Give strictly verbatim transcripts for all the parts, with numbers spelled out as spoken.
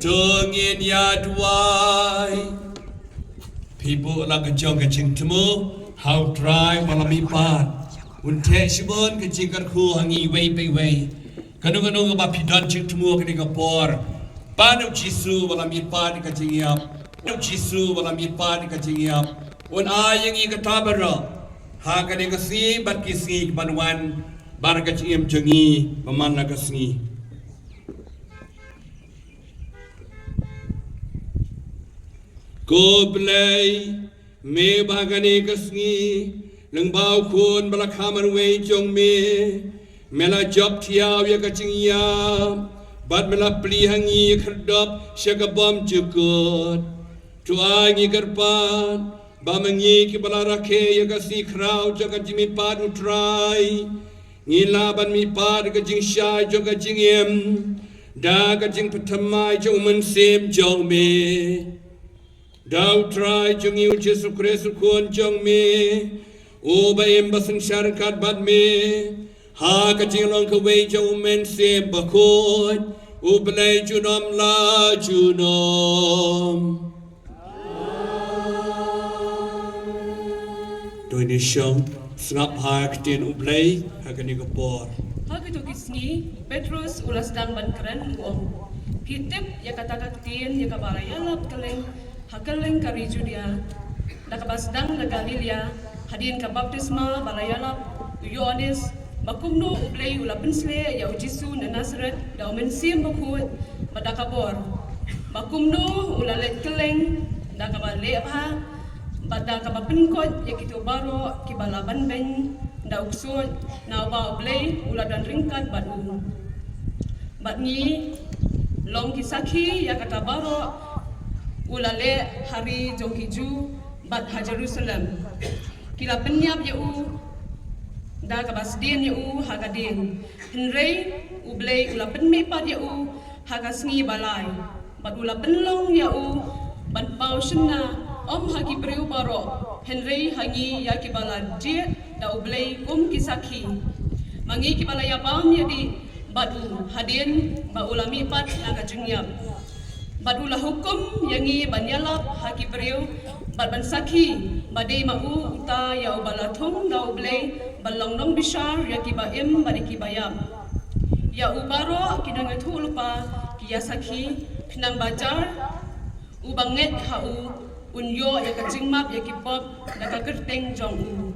To ngin ïa duwai. Phi buh la ka jong ka jingthmu ha U Trai ba la mihpat. Un theh shibun ka jingkyrkhu ha ngi iwei pa iwei. Kano kano kaba phi don jingthmu ha kane ka por, pan ha U Jisu ba la mihpat ïa ka jingïap. Pan ha U Jisu ba la mihpat ïa ka jingïap. Un ai ïa ngi kata baroh ha kane ka sngi bad ki sngi kiban wan, ban ka jingim jong ngi ba man la ka sngi. Ko Blei, me ba ha kane ka sngi, lyngba U Khun ba la kham marwei jong me, me la jop thiaw ïa ka jingïap, bad me la plie ha ngi ïa ka khyrdop sha ka bymjukut. To ai ngi kyrpad ba ma ngi kiba la rakhe ïa ka sngi khraw jong ka jingmihpat U Trai, ngin lah ban mihpat ïa ka jingshai jong ka jingim da ka jingpynthymmai jong U Mynsiem jong me. Da U Trai jong ngi U Jisu Khrist U Khun jong me, uba im ba synshar ryngkat bad me ha ka jinglong kawei jong U Mynsiem Bakhuid, U Blei junom la junom. To ngin ïa shong sngap ha ka ktien U Blei ha kane ka por. Ha kito ki sngi, Petros u la sdang ban kren, u ong: Phi tip ïa kata ka ktien ïa kaba la ïalap kylleng ha kylleng ka ri Judia, da kaba sdang na Galilaia, hadien ka baptisma ba la ïalap u Ïoannis, ba kumno U Blei u la pynsleh ïa U Jisu na Nasaret da U Mynsiem Bakhuid bad da ka bor, ba kumno u la leit kylleng da kaba leh bha bad da kaba pynkoit ïa kito baroh kiba la banbeiñ da u ksuid, na uba U Blei u la don ryngkat bad u. Bad ngi long ki sakhi ïa kata baroh u la leh ha ri jong ki Jiw bad ha Jerusalem. Ki la pynïap ïa u da kaba sdien ïa u ha ka dieng, hynrei U Blei u la pynmihpat ïa u ha ka sngi ba lai, bad u la pynlong ïa u ban paw shynna, ym ha ki briew baroh, hynrei ha ngi ïa kiba la jied da U Blei kum ki sakhi. Ma ngi kiba la ïabam ïadih bad u hadien ba u la mihpat na ka jingïap. Bad u la hukum ïa ngi ban ïalap ha ki briew bad ban sakhi ba dei ma u uta ïa uba la thung da U Blei ban long nongbishar ïa kiba im bad ïa kiba ïap. Ïa u baroh ki nongïathuhlypa ki ïasakhi, khnang ba jar uba ngeit ha u un ïoh ïa ka jingmap ïa ki pop da ka kyrteng jong u.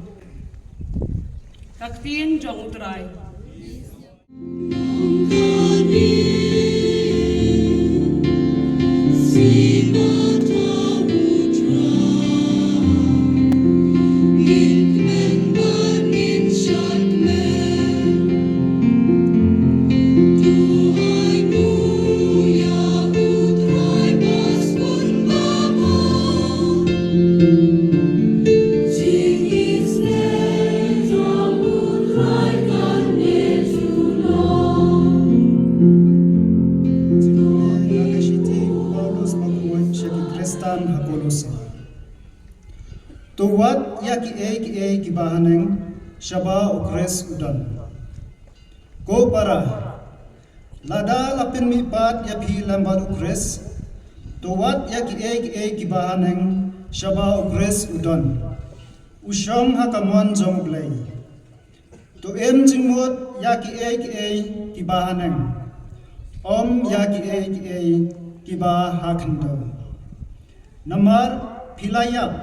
Ka ktien jong U Trai. To wad ïa kiei kiei kiba haneng, shaba u Khrist u don. Ko para, lada la pynmihpat ïa phi lem bad u Khrist, to wad ïa kiei kiei kiba haneng, shaba u Khrist u don, u shong ha ka mon jong u Blei. To im jingmut ïa kiei kiei kiba haneng, ym ïa kiei kiei kiba ha khyndew. Namar phi la ïap,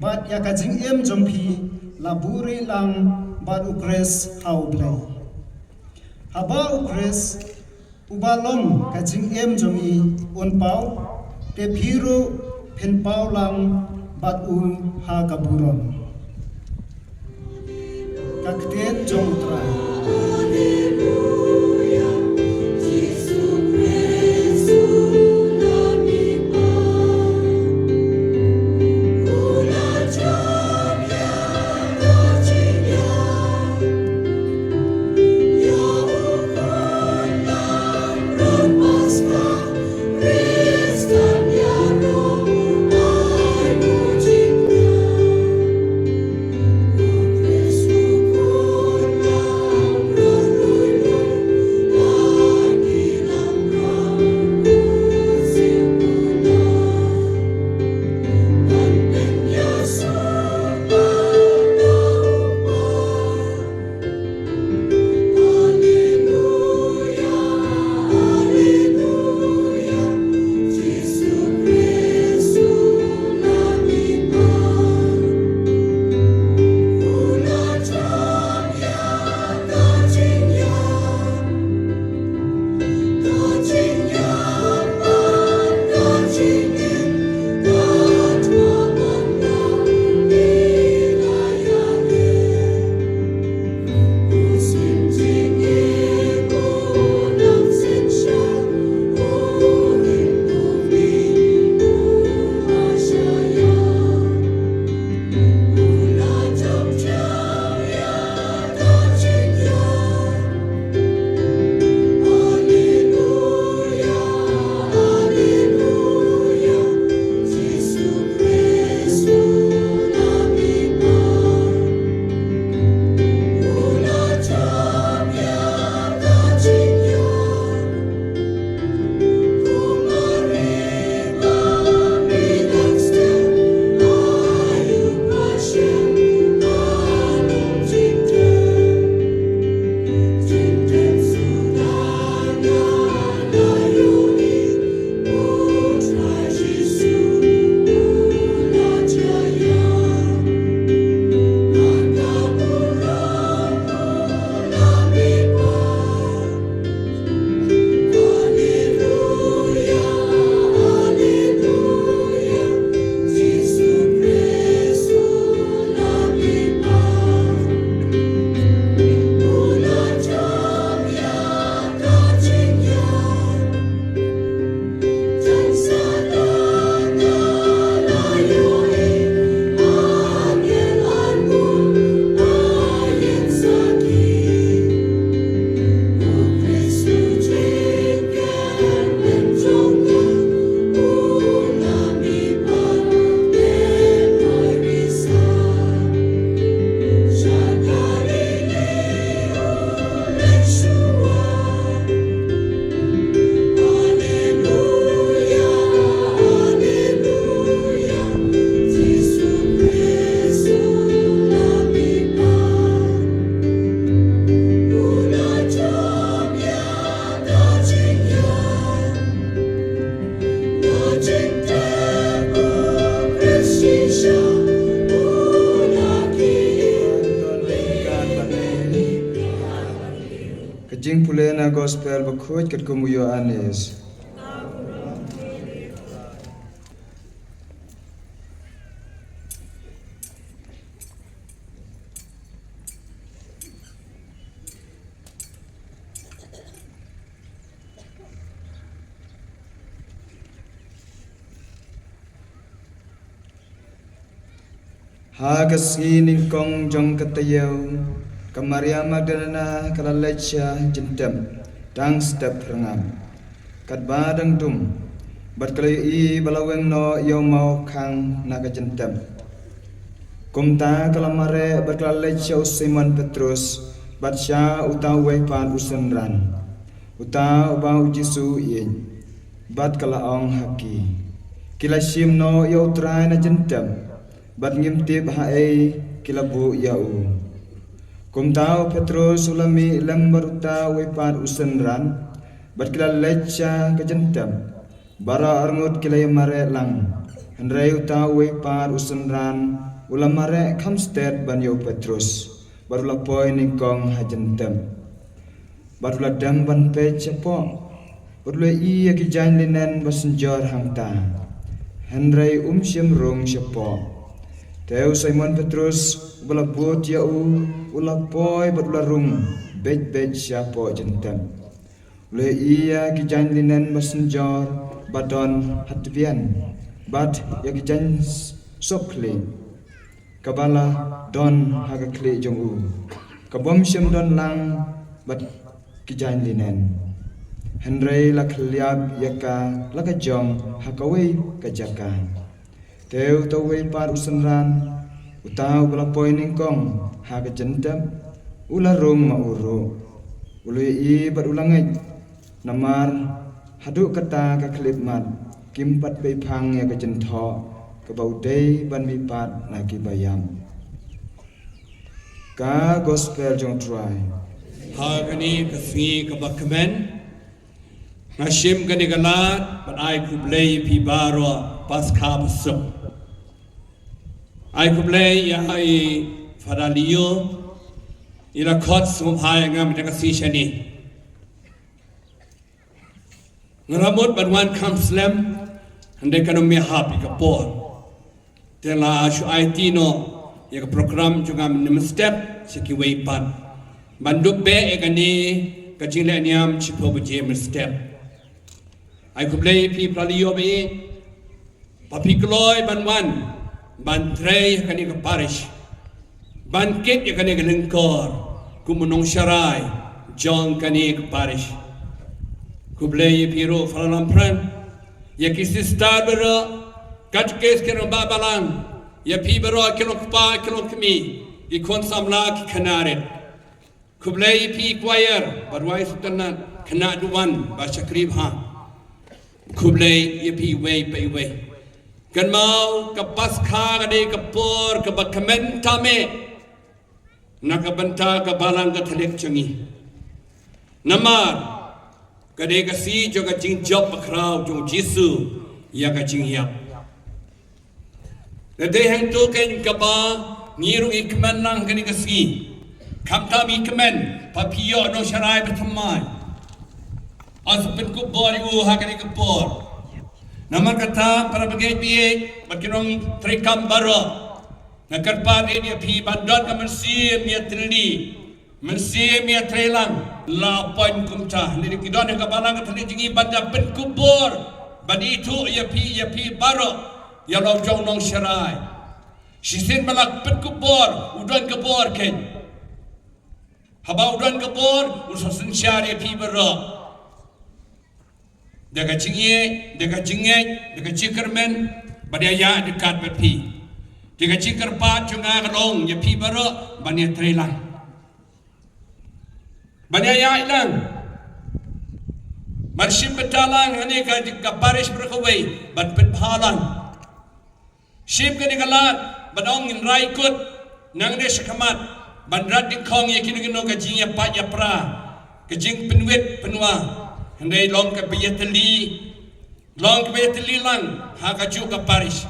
bad ïa ka jingim jong phi la buhrieh lang bad u Khrist ha u Blei. Haba u Khrist uba long ka jingim jong ngi un paw, te phi ruh phin paw lang bad u ha ka burom. Ka ktien jong u Trai. Ka jingpule na gospel bakhuid katkum u Ïoannis. Ha ka sngi nyngkong jong ka taïew, ka Maria Magdalena ka la leit sha jingtep tang step rngam. Katba dang dum, Bad ka la ïohi ba la weng noh ïa u maw khang na ka jyntep. Kumta ka la mareh bad ka la leit sha u Simon Petrus bad sha uta uwei pat u synran, uta uba u Jisu u ïeit, bad ka la ong ha ki, ki la shim noh ïa u Trai na jyntep, bad ngim tip haei ki la buh ïa u. Kumta u Petrus u la mih lem bad uta uwei pat u synran, bad ki la leit sha ka jyntep. Baroh arngut ki la ïa mareh lang. Hynrei uta uwei pat u synran u la mareh kham stet ban ïa u Petrus, bad u la poi nyngkong ha jyntep, bad u la dem ban peit shapoh, bad u la ïohi ïa ki jaiñ linen ba synjor hangta, hynrei um shym rung shapoh. Te u Simon Petrus, uba la bud ïa u, u la poi bad u la rung beit beit shapoh jyntep. U la ïohi ïa ki jaiñ linen ba synjor ba don ha tbian, bad ïa ki jaiñ suk khlieh kaba la don ha ka khlieh jong u, kabym shym don lang bad ki jaiñ linen, hynrei la khylliap ïa ka la ka jong ha kawei ka jaka. Te uta uwei pat u synran, uta uba la poi nyngkong ha ka jyntep, u la rung ma u ruh. U la ïohi bad u la ngeit, namar haduh kata ka khyllipmat kim pat pei phang ïa ka jynthoh kaba u dei ban mihpat na kiba ïap. Ka Gospel jong u Trai. Ha kane ka sngi kaba kmen, nga shim kane ka lad ban ai khublei ïa phi baroh, Paskha basuk. Ai khublei ïa i Father Leo, i la khot sngewbha ïa nga mynta ka sngi shane. Nga la mut ban wan kham slem, hynrei kan ym ïahap ïa ka por. Te la shu aiti noh ïa ka program jong nga mynstep sha kiwei pat, ban dup beh ïa kane ka jingleh niam shiphew baje mynstep. Ai khublei ïa phi para lio ba ïeit, ba phi kloi ban wan ban trei ha kane ka parish, ban kit ïa kane ka lyngkor kum u nongsharai jong kane ka parish. Khublei ïa phi ruh para lamphrang, ïa ki sister baroh, katkis, ki rangbah balang, ïa phi baroh ki longkpa ki longkmie, ki khun samla ki khynnah rit. Khublei ïa phi choir, ba rwai sngewtynnat, khynnah duwan ba shakri bha. Khublei ïa phi iwei pa iwei. Kynmaw ka Paskha ka dei ka por kaba kmen tam eh na ka bynta ka Balang Katholik jong ngi. Namar ka dei ka sngi jong ka jingjop bakhraw jong u Jisu ïa ka jingïap. Te dei hangto keiñ kaba ngi ruh ngi kmen lang kane ka sngi. Khamtam ngi kmen ba phi ïoh nongsharai bathymmai, sa pynkup bor ïa u ha kane ka por. Namar kata para bangeit ba ïeit bad ki nongtreikam baroh, nga kyrpad ïa phi ban don ka mynsiem ïatylli, mynsiem ïatreilang. La poi kumta, hynrei ki don ha ka Balang Katholik jong ngi ban da pynkup bor, ban ithuh ïa phi, ïa phi baroh, ïa la u jong nongsharai. Shisien ba la pynkup bor, u don ka bor keiñ. Haba u don ka bor, u sa synshar ïa phi baroh da ka jingïeit, da ka jingngeit, da ka jingkyrmen, ban ïa ïaid ryngkat bad phi. Te ka jingkyrpad jong nga ka long ïa phi baroh ban ïatreilang, ban ïa ïaid lang, ban shim bynta lang ha kane ka, ka parish baroh kawei, ban pynbha lang. Shim kane ka lad ban ong ngin rai kut nangne shakhmat, ban rat dyngkhong ïa kino kino ka jingïapait ïapra, ka jingpynwit pynwa. Hynrei long kaba ïatylli, long kaba ïatylli lang ha kajuh ka parish.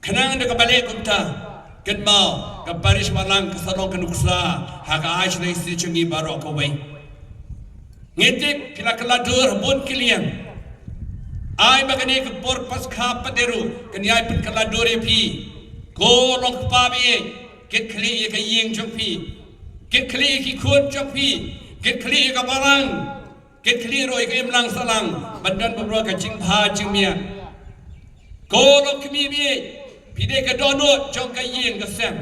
Khnang da kaba leh kumta, kynmaw ka parish Balang ka sa long ka nuksa ha ka aisha lei sha jong ngi baroh kawei. Ngi tip phi la kylla dur ha bun ki liang. Ai ba kane ka por Paskha pat ruh kan ïai pynkylla dur ïa phi. Ko longkpa ba ïeit, kit khlieh ïa ka ïing jong phi, kit khlieh ïa ki khun jong phi, kit khlieh ïa ka balang, kit khlieh ruh ïa ka imlang sahlang, ban don baroh ka jingbha jingmiat. Ko longkmie ba ïeit, phi dei ka dohnud jong ka ïing ka sem.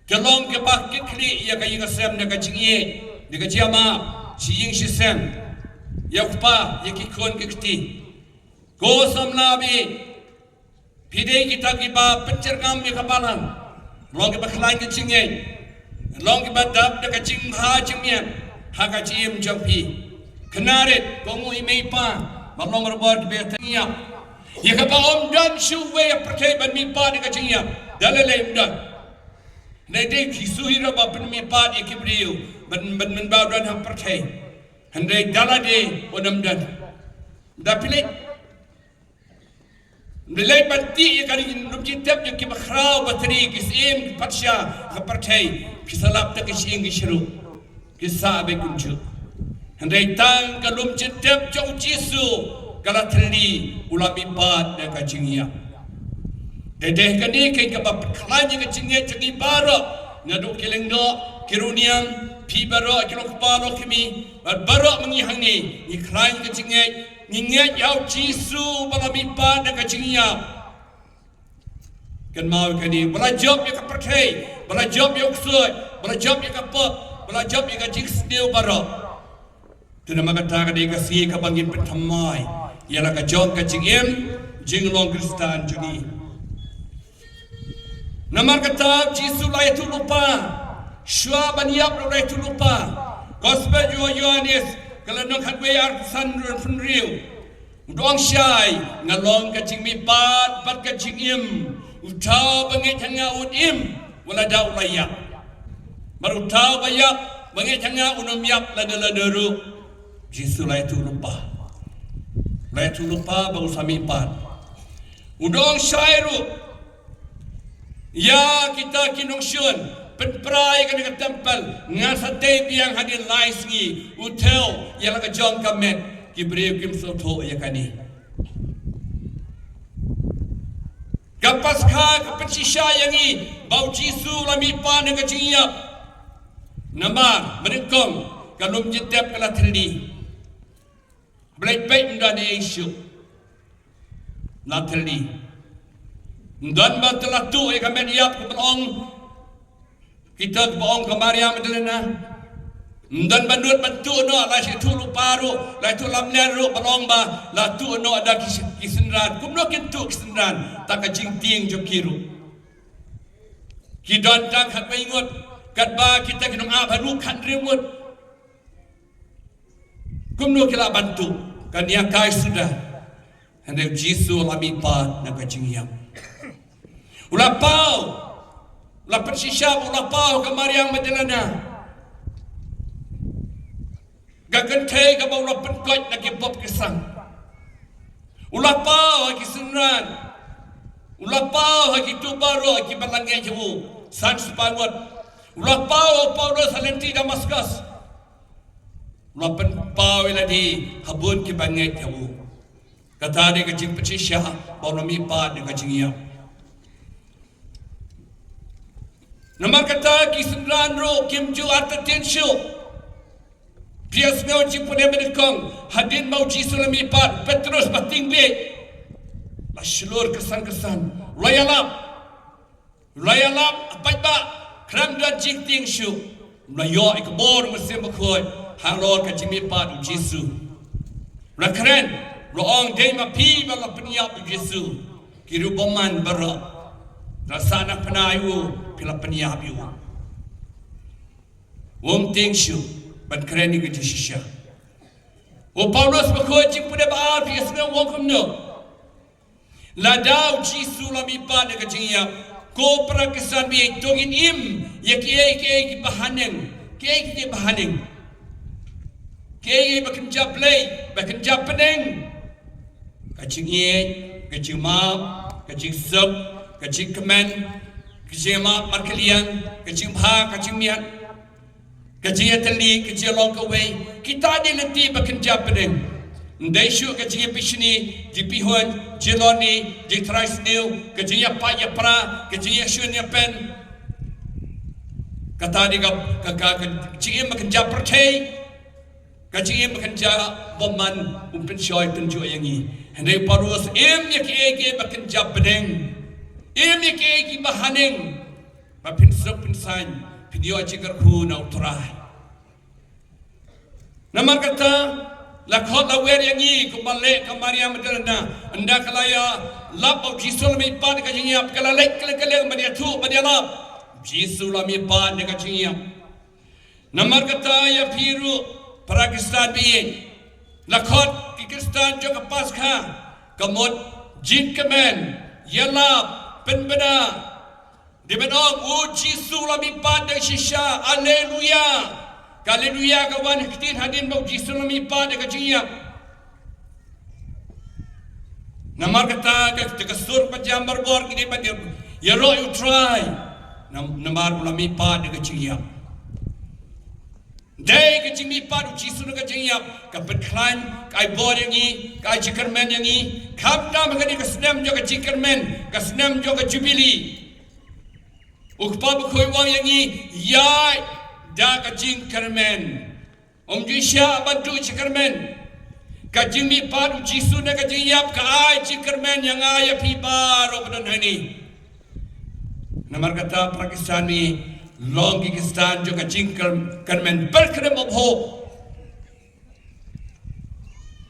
Ka long kaba kit khlieh ïa ka ïing ka sem da ka jingïeit, da ka jingïamap, shi ïing shi sem, ïa u kpa, ïa ki khun ki kti. Ko samla baieit, phi dei kita kiba pynjyrngam ïa ka balang, long kiba khlaiñ ka jingngeit, long kiba dap da ka jingbha jingmiat ha ka jingim jong phi. Kynmaw rit, ko nguh ïa i mei i pa ba long barabor kiba ïa ka jingïap. Ïa kaba ym don shuh uwei ha pyrthei ban mihpat ïa ka jingïap. Da lei lei ym don. Hynrei dei Jisu hi ruh ba pynmihpat ïa ki briew ban, ban, ban ba don ha pyrthei. Hynrei da lade ym don. Da phi leit, phi leit ban tih ïa ka lum jingtep jong ki bakhraw batri, ki syiem, ki patsha ka pyrthei, ki sa lap da ki shyieng ki shyrut, ki sah beit kumjuh. Hynrei tang ka lum jingtep jong u Jisu ka la thylli, u la mihpat na ka jingïap. Dei dei kane keiñ kaba pynkhlaiñ ïa ka jingngeit jong ngi baroh, naduh ki lyngdoh, ki riewniam, phi baroh ki longkpa longkmie, bad baroh ma ngi hangne ngi khlaiñ ka jingngeit, ngi ngeit ïa u Jisu ba la mihpat na ka jingïap. Kynmaw ïa kane, ba la jop ïa ka pyrthei, ba la jop ïa u ksuid, ba la jop ïa ka pop, ba la jop ïa ka jingsniew baroh. Te namar kata ka dei ka sngi kaba ngin pynthymmai ïa la ka jong ka jingim jinglong Khristan jong ngi. Namar kata Jisu la ïathuhlypa, shuwa ban ïap ruh la ïathuhlypa. Gospel jong u Ïohannes, ka lynnong khatwei, arphew san, arphew hynriew. U da ong shai, nga long ka jingmihpat bad ka jingim. Uta uba ngeit ha nga un im wat lada u la ïap, bad uta uba ïap, ba ngeit ha nga un ym ïap lada lada ruh. Jisu la ïathuhlypa, la ïathuhlypa ba u sa mihpat. U da ong shai ruh ïa kita ki nongshun, pynpra ïa kane ka templ, ngan sa tei biang hadien lai sngi. U thew ïa la ka jong ka met, ki briew kim sngewthuh ïa kane. Ka Paskha ka pynshisha ïa ngi ba u Jisu la mihpat na ka jingïap. Namar mynnyngkong ka lum jingtep ka la thylli. Balei peit, ym don ei shuh. La thylli. Ym don ba te la tuh ïa ka met ïap kaba ong kita, kaba ong ka Maria Magdalena. Ym don ba nud ban tuh noh, la ïathuhlypa ruh, la ïathuhlamler ruh, ba ong ba la tuh noh da ki, ki synran. Kumno kin tuh ki synran, tang ka jingtieng jong ki ruh. Ki don tang khatwei ngut, katba kita ki nongap haduh khathynriew ngut. Kumno ki lah ban tuh? Kan ïa kai suda. Hynrei u Jisu u la mihpat na ka jingïap. U la paw, u la pynshisha, u la paw ka Maria Magdalena. Ka kynthei kaba u la pynkoit na ki pop ki sang. U la paw ha ki synran. U la paw ha kito baroh kiba la ngeit ha u. San spah ngut. U la paw ha u Paulus ha lynti Damaskus. U la pynpaw ïa lade ha bun kiba ngeit ha u. Kata dei ka jingpynshisha ba u la mihpat na ka jingïap. Namar kata ki synran ruh kim ju artatien shuh. Phi ïohsngew jingpynim mynnyngkong, hadien ba u Jisu u la mihpat, Petrus ba tieng bieit, la shlur kyrsan kyrsan, u la ïalap. U la ïalap, a paidbah, khlem don jingtieng shuh. U la ïoh ïa ka bor u Mynsiem Bakhuid halor ka jingmihpat u Jisu. U la kren, u la ong, dei ma phi ba la pynïap ïa u Jisu. Ki riewbymman baroh, la sah na pynai u, phi la pynïap ïa u. U ym tieng shuh ban kren ïa ka jingshisha. U Paulus bakhuid, jingpynim ba ar, phi ïohsngew u ong kumno. Lada u Jisu u la mihpat na ka jingïap, ko para Khristan baieit, to ngin im ïa kiei kiei kiba haneng. Kiei kiei kiba haneng. Kiei kiei ba kynja Blei, ba kynja bneng. Ka jingïeit, ka jingmap, ka jingsuk, ka jingkmen, ka jingmap markylliang, ka jingbha, ka jingmiat, ka jingïatylli, ka jinglong kawei, kita dei lynti ba kynja bneng. Ym dei shuh ka jingïapishni, jingpihun, jinglorni, jingtrai sniew, ka jingïapait ïapra, ka jingïashun ïapen. Kata dei ka, ka, ka, ka jingim ba kynja pyrthei. Ka jingim ba kynja bymman, um pynshoi tynjuh ïa ngi. Hynrei u Paulus, im ïa kiei kiei ba kynja bneng. Im ïa kiei kiei ba haneng. Ba phin suk phin saiñ, phin ïoh jingkyrkhu na u Trai. Namar kata, La khot la wer ïa ngi kumba leh ka Maria Magdalena. Ynda ka la ïalap ba u Jisu la mihpat da ka jingïap, ka la leit kylleng kylleng ban ïathuh, ban ïalap, Jisu la mihpat da ka jingïap. Namar kata ïa phi ruh para Khristan ba ïeit, la khot ki Khristan jong ka Paskha, ka mut jingkyrmen, ïalap, pynbna. Dei ban ong, u Jisu la mihpat da ka shisha. Haleluya. Ka haleluya ka wan ha ka ktien hadien ba u Jisu la mihpat da ka jingïap. Namar kata ka, ka sur ka jam barabor ngi dei ban ïaroh ïa u Trai. Nam-, namar u la mihpat da ka jingïap. Dei ka jingmihpat u Jisu na ka jingïap ka pynkhlaiñ, ka ai bor ïa ngi, ka ai jingkyrmen ïa ngi. Khamtam ha kane ka snem jong ka jingkyrmen, ka snem jong ka Jubili, u Kpa Bakhuid u ong ïa ngi, ïaid da ka jingkyrmen. Ym ju shah ban duh jingkyrmen. Ka jingmihpat u Jisu na ka jingïap ka ai jingkyrmen ïa nga, ïa phi baroh ba don hangne. Namar kata para Khristan, ngi long ki Khristan jong ka jingkyrmen, pyrkhat bad hope.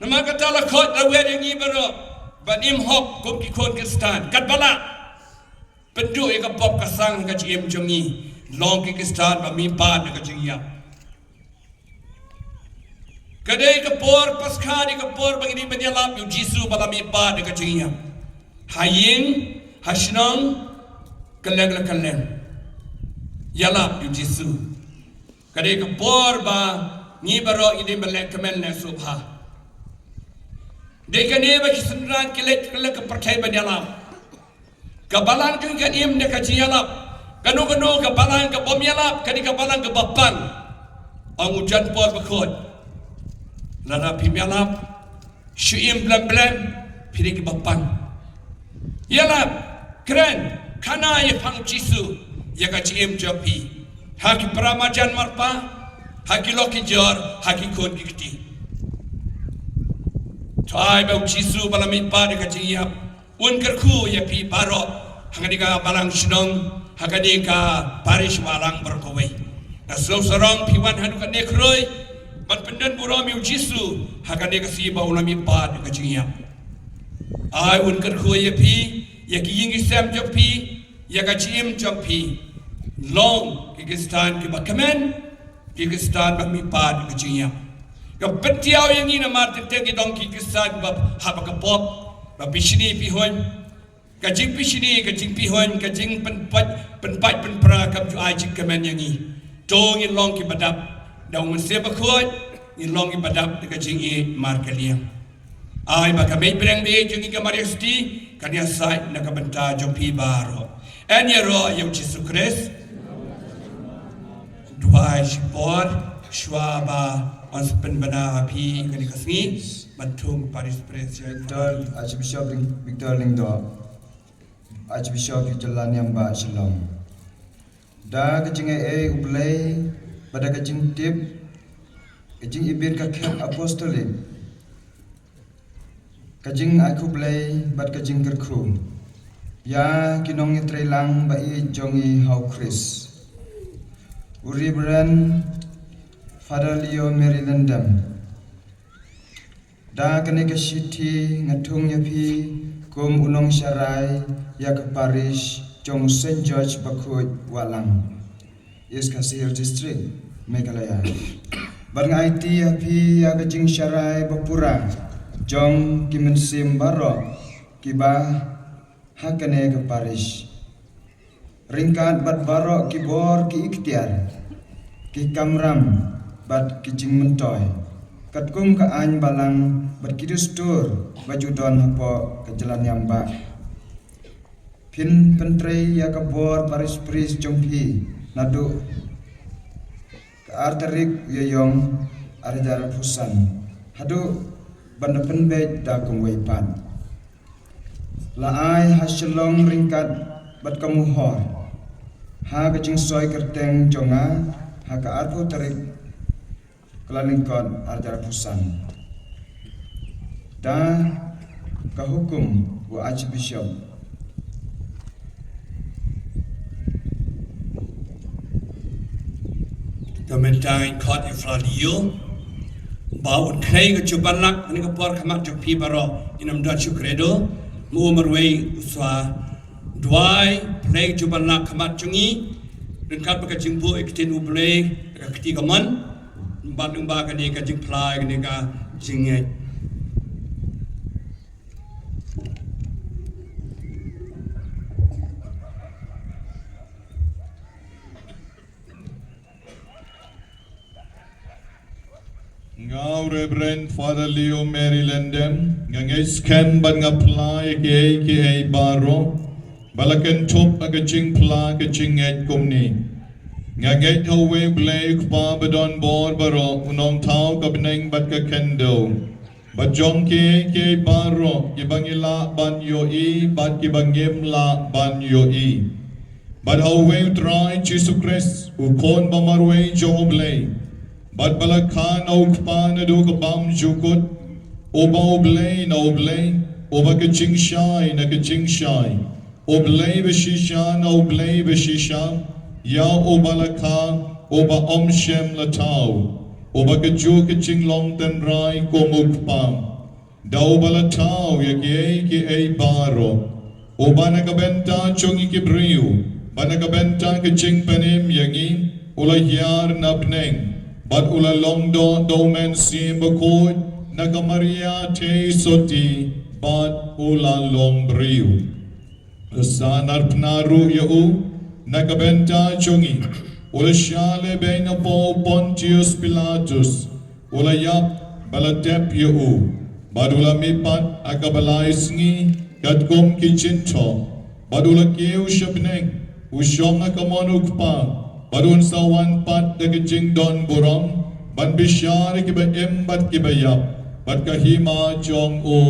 Namar kata la khot la wer ïa ngi baroh ban im hok kum ki khun Khristan. Katba lah pynduh ïa ka pop ka sang ka jingim jong ngi, long ki Khristan ba mihpat da ka jingïap. Ka dei ka por Paskha, dei ka por ba ngi dei ban ïalap ïa u Jisu ba la mihpat da ka jingïap. Ha ïing, ha shnong, kylleng la kylleng, ïalap ïa u Jisu. Ka dei ka por ba ngi baroh ngi dei ban leh kmen leh sngewbha. Dei kane ba ki synran ki leit kylleng ka pyrthei ban ïalap. Ka balang jong ngi kan im da ka jingïalap. Kano kano ka balang ka bym ïalap, ka dei ka balang kaba pang. Ong u John Paul Bakhuid, lada phim ïalap, shu im blem blem, phi dei kiba pang. Ïalap, kren, khana ïa phi, u Jisu ïa ka jingim jong phi. Ha ki para marjan marpa, ha ki lok ki jor, ha ki khun ki kti. To ai ba u Jisu ba la mihpat da ka jingïap un kyrkhu ïa phi baroh, ha kane ka balang shnong, ha kane ka parish Wahlang baroh kawei. Nga sngewsarong phi wan haduh katne khroi ban pyndon burom ïa u Jisu ha kane ka sngi ba u la mihpat da ka jingïap. Ai un kyrkhu ïa phi, ïa ki ïing ki sem jong phi, ïa ka jingim jong phi. Long ki Khristan kiba kmen, ki Khristan ba mihpat da ka jingïap. Ka pyntiaw ïa ngi namar teng teng ngi long ki Khristan ba hap ha ka pop, ba phi shini phi huin. Ka jingphi shini, ka jingphi huin, ka jingpynpait, pynpait pynpra kam ju ai jingkmen ïa ngi. To ngin long kiba dap da u Mynsiem Bakhuid, ngin long kiba dap da ka jingïeit markylliang. Ai ba ka mei bneng ba ïeit jong ngi ka Maria Theisotti kan ïasaid na ka bynta jong phi baroh. Yn ïaroh ïa u Jisu Khrist. Duwai shipor shuwa ba yn sa pynbna ha phi kane ka sngi ban thung parish priest. Victor, Archbishop Ling-, Victor Lyngdoh, Archbishop ka jylla Niam Bah Shillong. Da ka jingaiei U Blei bad da ka jingtip, ka jingibit ka khep apostolik, ka jingai khublei bad ka jingkyrkhu ïa ki nongïatreilang ba ïeit jong ngi ha u Khrist, u Reverend Father Leo Mary Lyngdoh. Da kane ka shithi nga thung ïa phi kum u nongsharai ïa ka parish jong u Saint George Bakhuid Wahlang, East Khasi Hills District, Meghalaya. Bad nga aiti ïa phi ïa ka jingsharai ba pura jong ki mynsiem baroh kiba ha kane ka parish, ryngkat bad baroh ki bor ki iktiar, ki kamram bad ki jingmyntoi, katkum ka aiñ balang bad ki dustur ba ju don hapoh ka jylla Niam Bah. Phin pyntrei ïa ka bor parish priest jong phi naduh ka ar tarik Ïaïong ar hajar arphew san haduh ban da pynbeit da kumwei pat. La ai ha Shillong ryngkat bad ka mohor ha ka jingsoi kyrteng jong nga ha ka arphew tarik Kyllalyngkot ar hajar arphew san. Da ka hukum u Archbishop. Ka mynta ngin khot ïa u Father Leo Ba un khlei ka jubab lak ha kane ka por khmat jong phi baroh, ngin ym don shuh credo. Ma u marwei u sa duwai, khlei ka jubab lak khmat jong ngi. Ryngkat bad ka jingbuh ïa ka ktien U Blei, ka kti kamon. Bad lyngba kane ka jingphla ïa kane ka jingngeit. Nga u Reverend Father Leo Mary Lendem, nga ngeit skhem bad nga phla ïa kiei kiei baroh ba la kynthup ha ka jingphla ka jingngeit kumne. Nga ngeit ha uwei U Blei U Kpa badonbor baroh, u nongthaw ka bneng bad ka khyndew. Bad jong kiei kiei baroh kiba ngi lah ban ïohi bad kiba ngim lah ban ïohi. Bad ha uwei U Trai Jisu Khrist, u Khun ba marwei jong U Blei, bad ba la kha na U Kpa naduh ka bymjukut, uba U Blei na U Blei, uba ka jingshai na ka jingshai, U Blei bashisha na U Blei bashisha, ïa uba la kha, uba ym shym la thaw, uba kajuh ka jinglong tynrai kum U Kpa. Da uba la thaw ïa kiei kiei baroh, uba na ka bynta jong ngi ki briew, bad na ka bynta ka jingpynim ïa ngi, u la hiar na bneng, bad u la long doh da U Mynsiem Bakhuid na ka Maria Theisotti, bad u la long briew. U la narphna ruh ïa u na ka bynta jong ngi, u la shah lehbeiñ hapoh u Pontius Pilatus, u la ïap bad la tep ïa u, bad u la mihpat ha kaba lai sngi katkum ki jingthoh, bad u la kiew sha bneng, u shong ha ka mon U Kpa, bad un sa wan pat da ka jingdon burom ban bishar ïa kiba im bad kiba ïap, bad ka hima jong u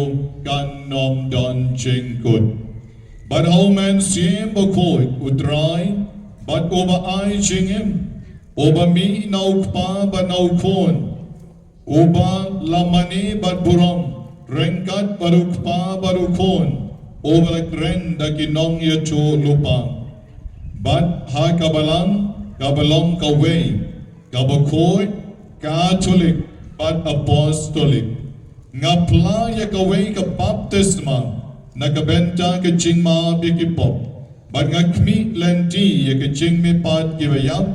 kan ym don jingkut. Bad ha U Mynsiem Bakhuid U Trai, bad uba ai jingim, uba mih na U Kpa bad na U Khun, uba la mane bad burom ryngkat bad U Kpa bad U Khun, uba la kren da ki nongïathuhlypa. Bad ha ka balang kaba long kawei, kaba khuid, katholik, bad apostolik. Nga phla ïa kawei ka baptisma na ka bynta ka jingmap ïa ki pop, bad nga khmih lynti ïa ka jingmihpat kiba ïap,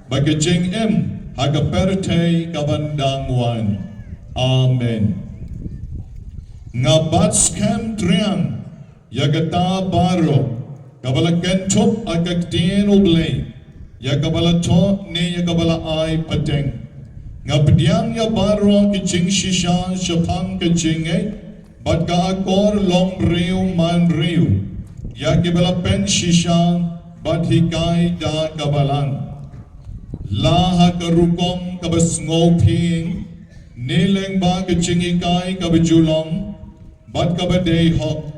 bad ka jingim ha ka pyrthei kaban dang wan. Amen. Nga bat skhem triang ïa kata baroh kaba la kynthup ha ka ktien U Blei, ïa kaba la thoh ne ïa kaba la ai pateng. Nga pdiang ïa baroh ki jingshisha shaphang ka jingngeit bad ka akor longbriew manbriew, ïa kiba la pynshisha bad hikai da ka balang, la ha ka rukom kaba sngewphieng, ne lyngba ka jinghikai kaba ju long bad kaba dei hok,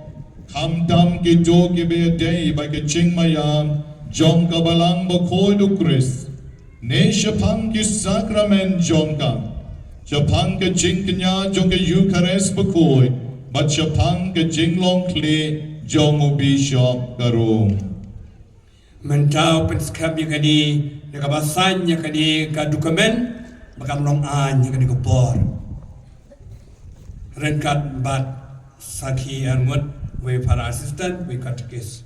khamtam kito kiba ïadei bad ka jingmaïa jong ka balang bakhuid U Khrist, ne shaphang ki sakramen jong ka, shaphang ka jingkñia jong ka Eukharist bakhuid, bad shaphang ka jinglong khlieh jong u Bishop ka Rom. Mynta u pynskhem ïa kane, ïa kaba sign ïa kane ka document, ba kan long aiñ ïa kane ka por. Ryngkat bad sakhi arngut, wei para assistant, wei katekis.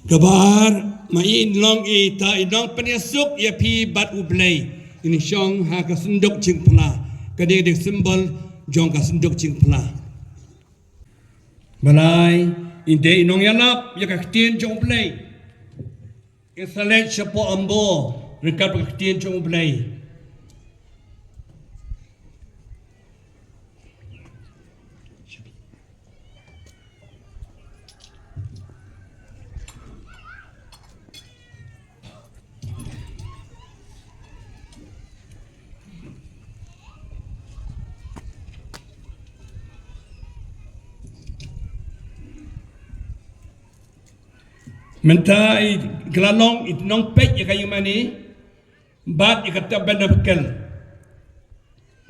Kaba ar, ma i long i ta i nongpynïasuk ïa phi bad U Blei. Ini shong ha ka synduk jingphla. Ka dei dei symbol jong ka synduk jingphla. Malai, i dei i nongïalap ïa ka ktien jong U Blei. I sa leit shapoh ambo ryngkat bad ka ktien jong U Blei. Mynta i ka la long i nongpeit ïa ka ïingmane bad ïa ka tabernacle.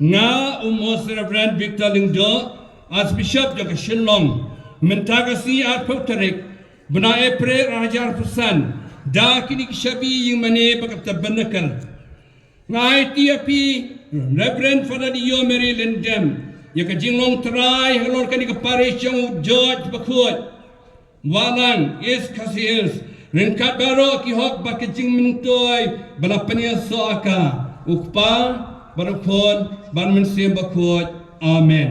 Nga u Most Reverend Victor Lyngdoh, Archbishop jong ka Shillong, mynta ka sngi arphew tarik bnai April ar hajar arphew san, da kine ki shabi ïingmane bad ka tabernacle. Nga aiti ïa phi, Reverend Father Dio Mary Lyngdoh, ïa ka jinglong trai halor kane ka parish jong u George Bakhuid, Wahlang, East Khasi Hills, ryngkat baroh ki hok bad ki jingmyntoi ba la pynïasoh ïa ka, u Kpa bad u Khun bad u Mynsiem Bakhuid. Amen.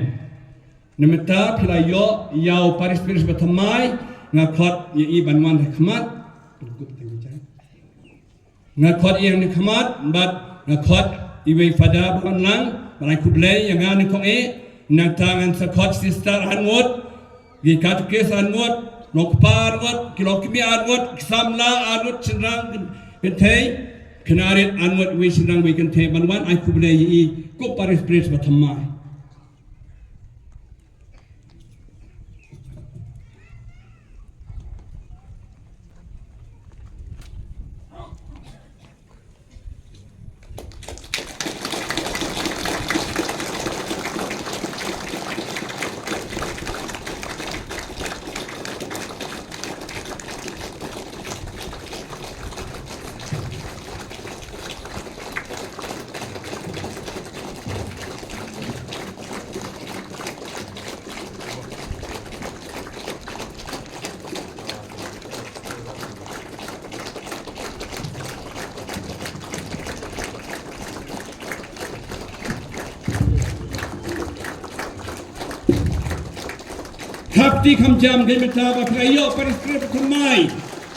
Namar phi la ïoh ïa u parish priest ba thymmai, nga khot ïa i ban wan ha khmat. Nga khot ïa nga khmat bad nga khot iwei i Father ba wan lang, bad ai khublei ïa nga nyngkong eh. Nangta ngan sa khot sister arngut, ki katekis arngut, long kpa arngut, ki long kmie arngut, ki samla arngut, shynrang kynthei, khynnah rit arngut, iwei shynrang iwei kynthei, ban wan ai khublei ïa i kum parish priest ba thymmai. Thap kti kham jam dei mynta ba phi la ïoh parish priest ba thymmai.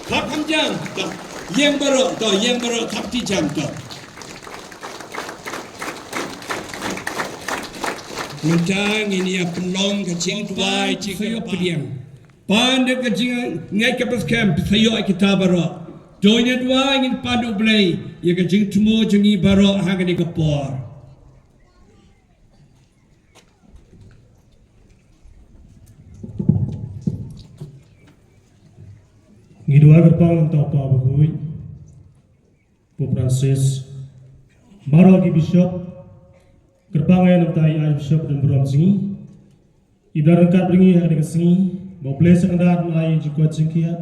Thap kham jam. To, ïeng baroh, to, ïeng baroh, thap kti jam, to. Mynta ngin ïa pynlong ka jingduwai jingkyrpad. Pynban da ka jingngeit kaba skhem phi sa ïoh ïa kita baroh. To ngin ïa duwai, ngin pan da U Blei ïa ka jingthmu jong ngi baroh ha kane ka por. Ngi duwai kyrpang ïa u Kpa bakhuid, Pope Francis, baroh ki bishop, kyrpang ïa u Archbishop Don Brom Sngi, i ba don ryngkat bad ngi ha kane ka sngi, ba U Blei Syngkhat un ai jingkoit jingkhiah,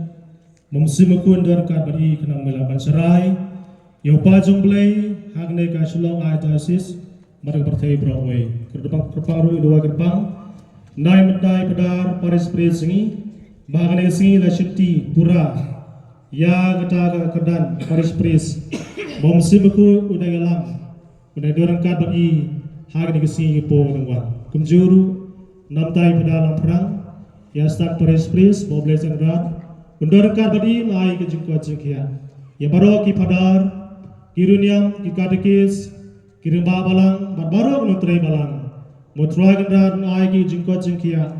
ba U Mynsiem Bakhuid un don ryngkat bad i khnang ba la ban sharai ïa u Kpa jong U Blei ha kane ka Shillong Archdiocese bad ka pyrthei baroh kawei. Kyrpang, kyrpang ruh, i duwai kyrpang na i mynta i Phadar Parish Priest jong ngi, ba ha kane ka sngi la shimti pura ïa kata ka kyrdan Parish Priest, ba U Mynsiem Bakhuid un dei ïalam, un dei don ryngkat bad i ha kane ka sngi, ka por kaba wan. Kumjuh ruh na i mynta i Phadar Langphrang, ïa Assistant Parish Priest, ba U Blei Syngkhat un don ryngkat bad i, un ai ka jingkoit jingkhiah. Ïa baroh ki Phadar, ki riewniam, ki katekis, ki rangbah balang bad baroh ki nongtrei balang, ba U Trai Kynrad un ai ki jingkoit jingkhiah,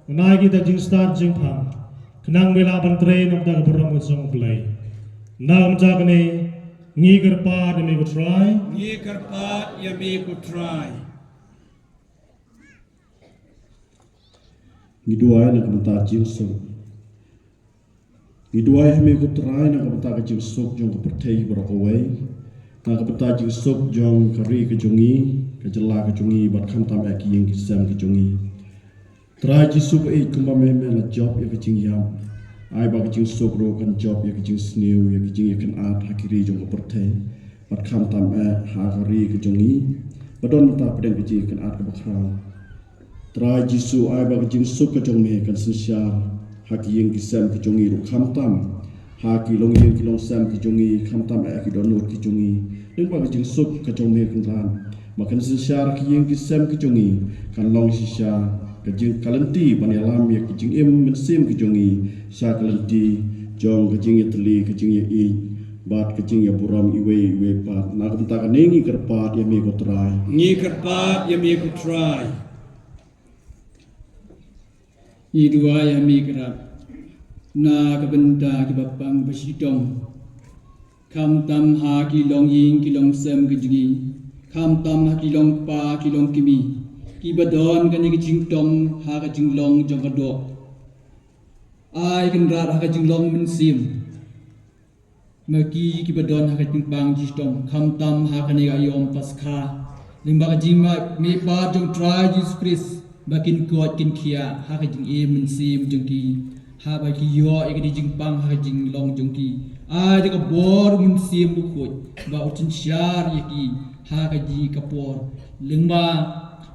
un ai kita ki jingstad jingpham, khnang ba la ban trei na ka bynta ka burom ka jong U Blei. Na ka bynta kane ngi kyrpad ïa me ko Trai. Ngi kyrpad ïa me ko Trai. Ngi duwai na ka bynta jingsuk. Ngi duwai ha me ko Trai na ka bynta ka jingsuk jong ka pyrthei baroh kawei, na ka bynta jingsuk jong ka ri ka jong ngi, ka jylla ka jong ngi, bad khamtam eh ki ïing ki sem ki jong ngi. Trai Jisu ba ïeit, kumba me, me la jop ïa ka jingïap, ai ba ka jingsuk ruh kan jop ïa ka jingsniew, ïa ka jingïakynad ha ki ri jong ka pyrthei, bad khamtam eh ha ka ri ka jong ngi ba don mynta pdeng ka jingïakynad kaba khraw. Trai Jisu, ai ba ka jingsuk ka jong me kan synshar ha ki ïing ki sem ki jong ngi ruh khamtam ha ki longïing ki longsem ki jong ngi, khamtam ha ki dohnud ki jong ngi, lyngba ka jingsuk ka jong me Kynrad. Ba kan synshar ki ïing ki sem ki jong ngi, kan long shisha ka jing, ka lynti ban ïalam ïa ki jingim mynsiem ki jong ngi, sha ka lynti jong ka jingïatylli, ka jingïaieit bad ka jingïaburom iwei iwei pat. Na ka bynta kane ngi kyrpad ïa me ko Trai. Ngi kyrpad ïa me ko Trai. Ngi duwai ïa me Kynrad na ka bynta kiba pang ba shitom, khamtam ha ki longïing ki longsem ki jong ngi, khamtam ha ki longkpa ki longkmie, kiba don kane ka jingtom ha ka jinglong jong ka doh. Ai Kynrad ha ka jinglong mynsiem ma ki kiba don ha ka jingpang jingshitom, khamtam ha kane ka aïom Paskha, lyngba ka jingmihpat jong Trai Jisu Khrist, ba kin koit kin khiah ha ka jingim mynsiem jong ki, haba ki ïoh ïa ka jingpang ha ka jinglong jong ki. Ai da ka bor Mynsiem Bakhuid ba u synshar ïa ki ha ka jingkyrpad, lyngba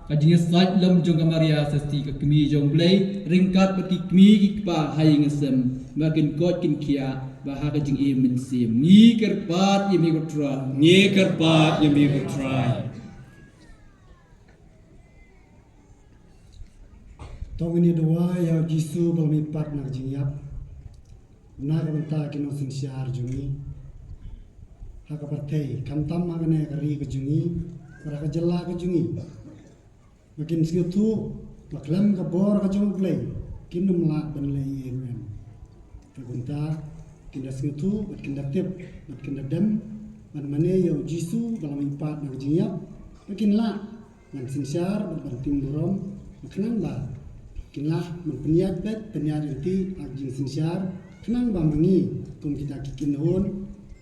ka jingïasaid lem jong ka Maria Theisotti, ka Kmie jong U Blei, ryngkat bad ki kmie ki kpa ha ïing ha sem, ba kin koit kin khiah bha ha ka jingim mynsiem. Ngi kyrpad ïa me ko Trai. Ngi kyrpad ïa me ko Trai. To ngin ïa duwai ïa U Jisu ba la mihpat na ka jingïap, na ka bynta ki nongsynshar jong ngi ha ka pyrthei, khamtam ha kane ka ri ka jong ngi, ha ka jylla ka jong ngi, ba kin sngewthuh ba khlem ka bor ka jong U Blei kin ym lah ban leh ei ei ruh em. Te kumta kin da sngewthuh bad kin da tip bad kin da dem ban mane ïa U Jisu ba la mihpat na ka jingïap, ba kin lah ban synshar bad ban tim burom, ba khnang ba kin lah ban pynïaid bad pynïaid lynti ha ka jingsynshar, khnang ba ma ngi kum kita ki kynhun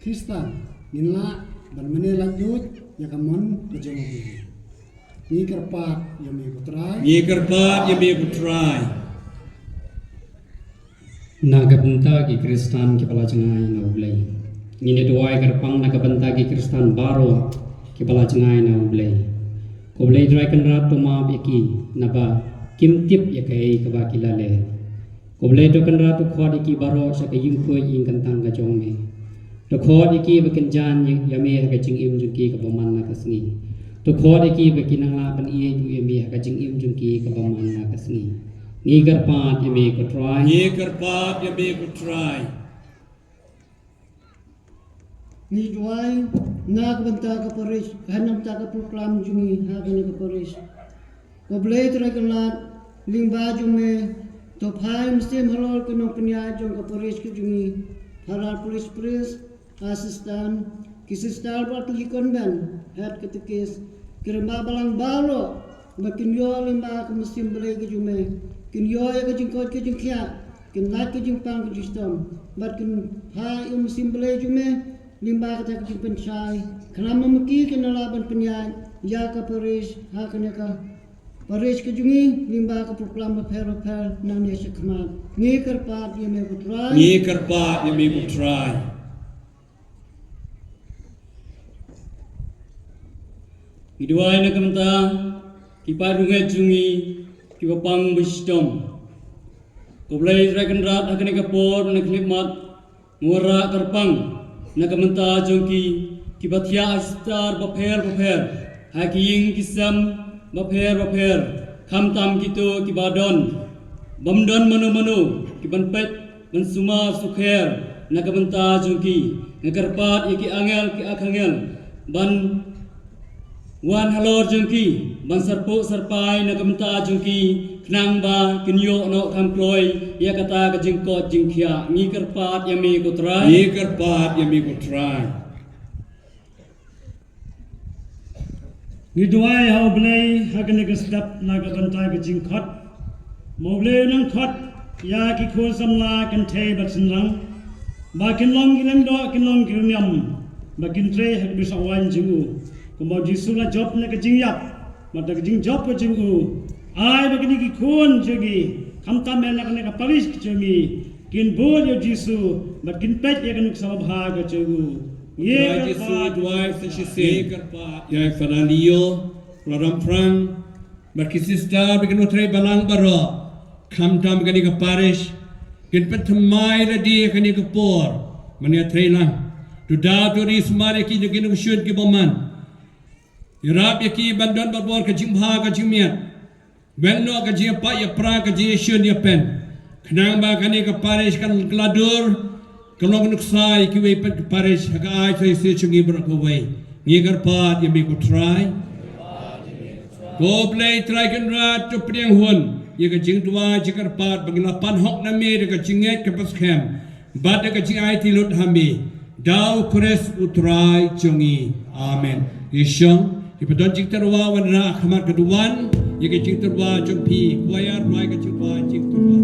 Khristan ngin lah ban mane laitluid ïa ka mon ka jong U Blei. Ngi kyrpad ïa me ko Trai. Ngi kyrpad ïa me ko Trai. Na ka bynta ki Khristan kiba la jngai na U Blei, ngin ïa duwai kyrpang na ka bynta ki Khristan baroh kiba la jngai na U Blei. Ko Blei Trai Kynrad, to map ïa ki naba kim tip ïa kaei kaba ki la leh. Ko Blei to Kynrad, to khot ïa ki baroh sha ka ïingkhuid ïingkyntang ka jong me. To khot ïa ki ba kin jan ïa me ha ka jingim jong ki kaba man la ka sngi. To khot ïa ki ba kin nang lah ban ïeit ïa me ha ka jingim jong ki kaba man la ka sngi. Ngi kyrpad ïa me ko Trai. Ngi kyrpad ïa me ko Trai. Ngi duwai na ka bynta ka parish, ha na ka bynta ka program jong ngi ha kane ka parish. Ko Blei Trai Kynrad, lyngba jong me to phai mynsiem halor ki nongpynïaid jong ka parish ka jong ngi, para parish priest, assistant, ki sister bad ki convent head, katekist, ki rangbah balang baroh, ba kin ïoh lyngba ka mynsiem Blei ka jong me, kin ïoh ïa ka jingkoit ka jingkhiah, kin lait ka jingpang ka jingshitom, bad kin phai ïa u mynsiem Blei jong me lyngba kata ka jingpynshai, khnang ba ma ki kin lah ban pynïaid ïa ka parish ha kane ka parish ka jong ngi lyngba ka program bapher bapher nangne shakhmat. Ngi kyrpad ïa me ko Trai. Ngi kyrpad ïa me ko Trai. Ngi duwai na ka bynta ki paid bangeit jong ngi kiba pang ba shitom. Ko Blei Trai Kynrad, ha kane ka por na ka khyllipmat nga wanrah kyrpang na ka bynta jong ki kiba thiah ha ki sister bapher bapher, ha ki ïing ki sem bapher bapher, khamtam kito kiba don, bym don mano mano kiban peit ban sumar sukher. Na ka bynta jong ki nga kyrpad ïa ki angel ki archangel ban wan halor jong ki, ban sarpuh sarpai na ka bynta jong ki, khnang ba kin ïoh noh kham kloi ïa kata ka jingkoit jingkhiah. Ngi kyrpad ïa me ko Trai. Ngi kyrpad ïa me ko Trai. Ngi duwai ha U Blei ha kane ka step na ka bynta ka jingkhot. Ma U Blei un nang khot ïa ki khun samla kynthei bad shynrang, ba kin long ki lyngdoh, kin long ki riewniam, ba kin trei ha ka bishah waiñ jong u, kumba U Jisu u la jop na ka jingïap. Bad da ka jingjop ka jong u, ai ba kine ki khun jong ngi, khamtam eh na kane ka parish ka jong ngi, kin bud ïa U Jisu bad kin peit ïa ka nuksa babha ka jong u. Ïa Trai Jisu, duwai sa shisien. Ïa kyrpad ïa i Father Leo, Brother Frank, bad ki sister bad ki nongtrei balang baroh, khamtam kane ka parish, kin pynthymmai lade kane ka por, Mane trei lang. To daw to ri sumar ïa ki jong ki nongshun ki bymman. Ïarap ïa ki ban don barabor ka jingbha ka jingmiat. Weng noh ka jingïapait ïapra ka jingïashun ïapen. Khnang ba kane ka parish kan kylla dur. Ka long nuksa ïa kiwei pat ki parish ha ka ai Trai Jisu jong ngi baroh kawei. Ngi kyrpad ïa me ko Trai. Ko Blei Trai Kynrad to pdiang hun ïa ka jingduwai jingkyrpad ba ngin la pan hok na me da ka jingngeit kaba skhem bad da ka jingaiti lut ha me. Da u Khrist u Trai jong ngi. Amen. Ïa shong, ïa ba don jingtyrwa wanrah ha khmat ka duwan ïa ka jingtyrwa jong phi. Kwaya rwai ka jingtyrwa, jingtyrwa.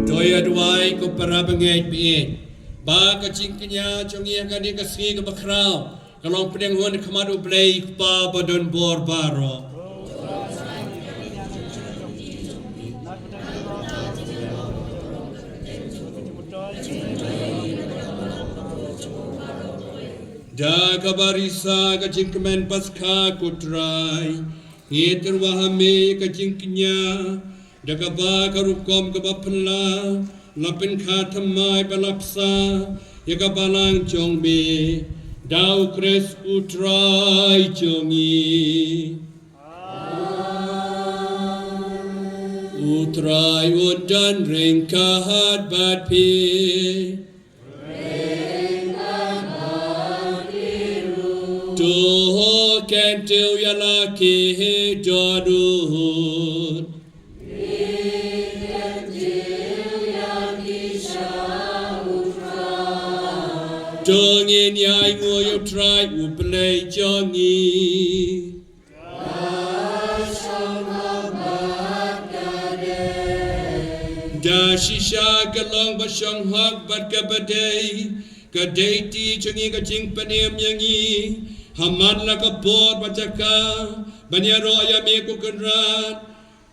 To ïa duwai ko para bangeit baieit, ba ka jingkñia jong ngi ha kane ka sngi kaba khraw ka long pdiang hun ha khmat U Blei Kpa ba don bor baroh. Da kaba risa ka jingkmen Paskha ko Trai, ngi tyrwa ha me ka jingkñia Da kaba ka rukom kaba phylla la pynkha thymmai ba la bsa ïa ka balang jong me da U Khrist U Trai jong ngi. U Trai un don ryngkat bad phi. To kyntiew ïa la ki dohnud. To ngin ïainguh ïa U Trai U Blei jong ngi. Da shisha ka long ba shong hok bad kaba dei, ka dei ti jong ngi ka jingpynim ïa ngi ha man la ka bor bad jaka ban ïaroh ïa me ko Kynrad.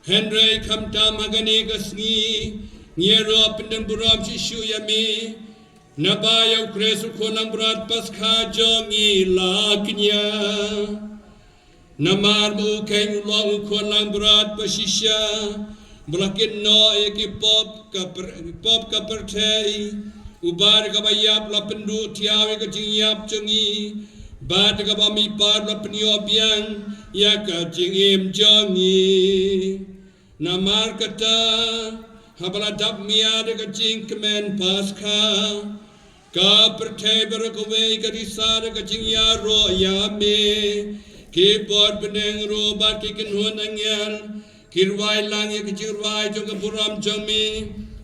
Hynrei khamtam ha kane ka sngi ngi ïaroh pyndon burom shisha ïa me, naba ïa U Khrist U Khun Langbrot Paskha jong ngi la kñia. Namar ba u kheiñ u long u khun langbrot ba shisha ba la kynnoh ïa ki pop ka pyrthei, uba da kaba ïap la pynduh thiaw ïa ka jingïap jong ngi, bad da kaba mihpat la pynïoh biang ïa ka jingim jong ngi. Namar kata, haba la dap mih da ka jingkmen Paskha, ka pyrthei baroh kawei ka risa da ka jingïaroh ïa me. Ki bor bneng ruh bad ki kynhun angel ki rwai lang ïa ka jingrwai jong ka burom jong me,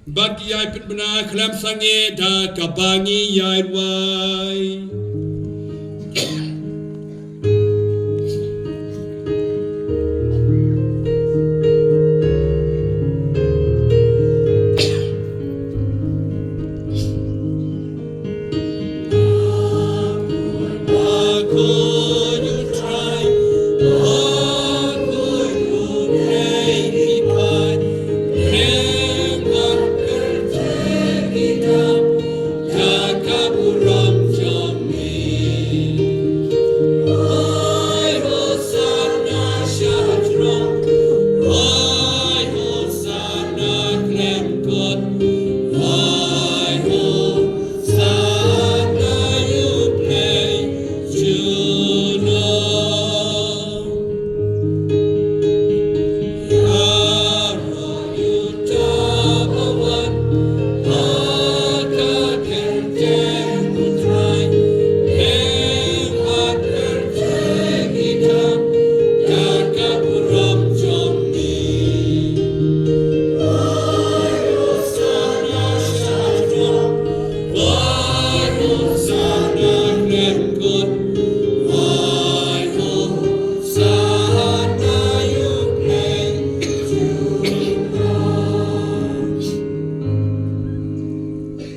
bad ki ïai pynbna khlem sangeh da kaba ngi ïai rwai.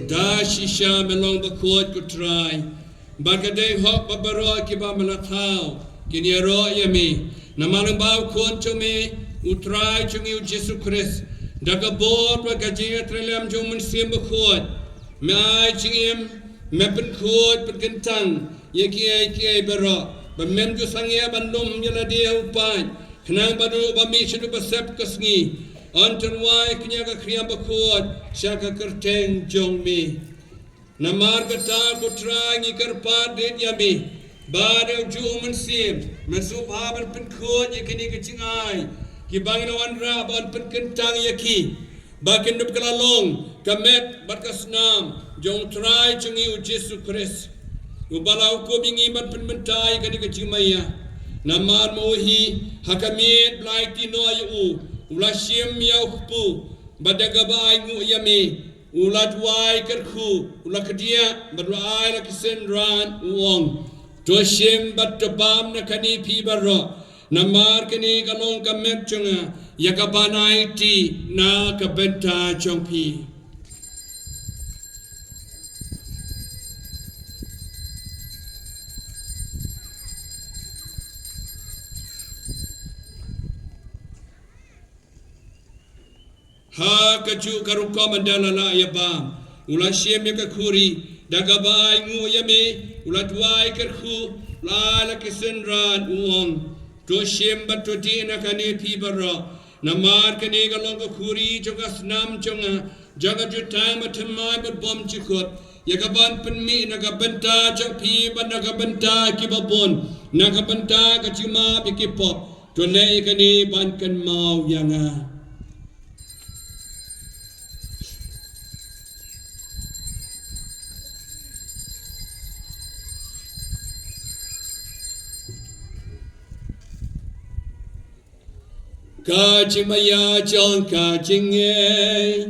Da shisha me long bakhuid ko Trai, bad ka dei hok ba baroh kiba me la thaw kin ïaroh ïa me. Namar lyngba u Khun jong me, u Trai jong ngi u Jisu Khrist, da ka bor bad ka jingïatreilang jong u Mynsiem Bakhuid, me ai jingim, me pynkhuid pynkyntang ïa kiei kiei baroh, ba mem ju sangeh ban lum ïa lade ha u paid, khnang ba uno uba mih shaduh ba sep ka sngi un tyrwa ïa ka khriam bakhuid sha ka kyrteng jong me. Namar kata ko Trai ngi kyrpad rit ïa me ba da u Mynsiem me sngewbha ban pynkhuid ïa kine ki jingai kiba ngi la wanrah ban pynkyntang ïa ki, ba kin dup ka la long ka met bad ka snam jong u Trai jong ngi u Jisu Khrist, uba la hukum ïa ngi ban pynmynta ïa kane ka jingmaïa. Namar ma u hi ha ka miet ba la aiti noh ïa u, u la shim ïa u kpu, bad da kaba ainguh ïa me, u la duwai kyrkhu, u la kdiah bad u la ai la ki synran, u ong, to shim bad to bam na kane phi baroh, namar kane ka long ka met jong nga ïa kaban aiti na ka bynta jong phi. Ha kajuh ka rukom ynda la lah ïa bam, u la shim ïa ka khuri, da kaba ainguh ïa me, u la duwai kyrkhu, u la ai la ki synran, u ong, to shim bad to dih na kane phi baroh, Namar kane ka long ka khuri jong ka snam jong nga, jong ka jutang bathymmai bad bymjukut, ïa kaban pynmih na ka bynta jong phi bad na ka bynta kiba bun, na ka bynta ka jingmap ïa ki pop. To leh ïa kane ban kynmaw ïa nga. Ka jingmaïa jong ka jingngeit.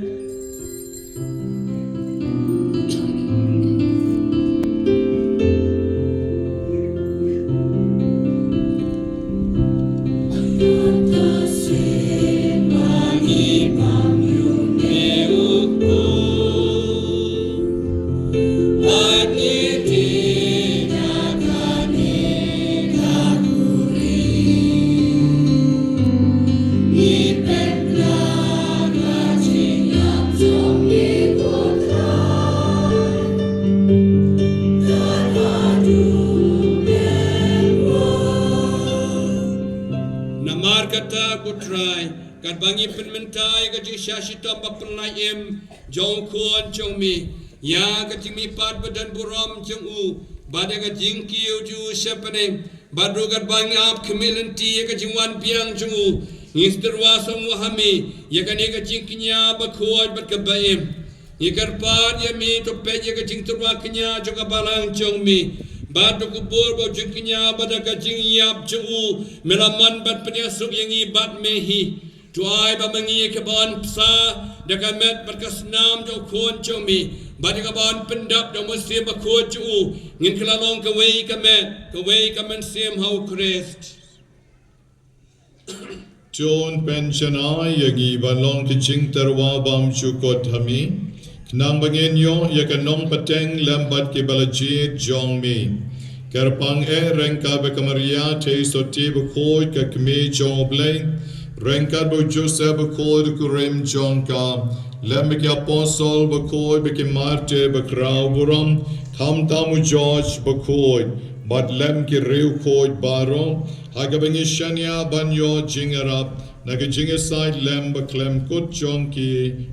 Namar kata, ko Trai, katba ngi pynmynta ïa ka jingshah shitom ba pynlait im jong u Khun jong me, ïa ka jingmihpat ba don burom jong u, bad ïa ka jingkiew jong u sha bneng, bad ruh katba ngi ap khmih lynti ïa ka jingwan biang jong u, ngi sngewtyrwa sngewbha ha me ïa kane ka jingkñia bakhuid bad kaba im. Ngi kyrpad ïa me, to peit ïa ka jingtyrwa kñia jong ka balang jong me, bad to kubur ba u jingkñia bad da ka jingïap jong u, me la mon ban pynïasuk ïa ngi bad me hi. To ai ba ma ngi kiba wan bsa da ka met bad ka snam jong u Khun jong me, bad ïa kaba wan pyndap da u Mynsiem Bakhuid jong u, ngin kylla long kawei ka met, kawei ka mynsiem ha u Khrist. To pynshna ïa ngi ban long ki jingtyrwa bymjukut ha me, khnang ba ngin ïoh ïa ka nongpateng lem bad kiba la jied jong me. Kyrpang eh ryngkat bad ka Maria Theisotti bakhuid ka Kmie jong u Blei, ryngkat bad u Joseph bakhuid u kurim jong ka, lem bad ki apostol bakhuid bad ki martyr bakhraw burom, khamtam u George bakhuid, bad lem ki riewkhuid baroh, ha kaba ngi shaniah ban ïoh jingïarap na ka jingïasaid lem bakhlem kut jong ki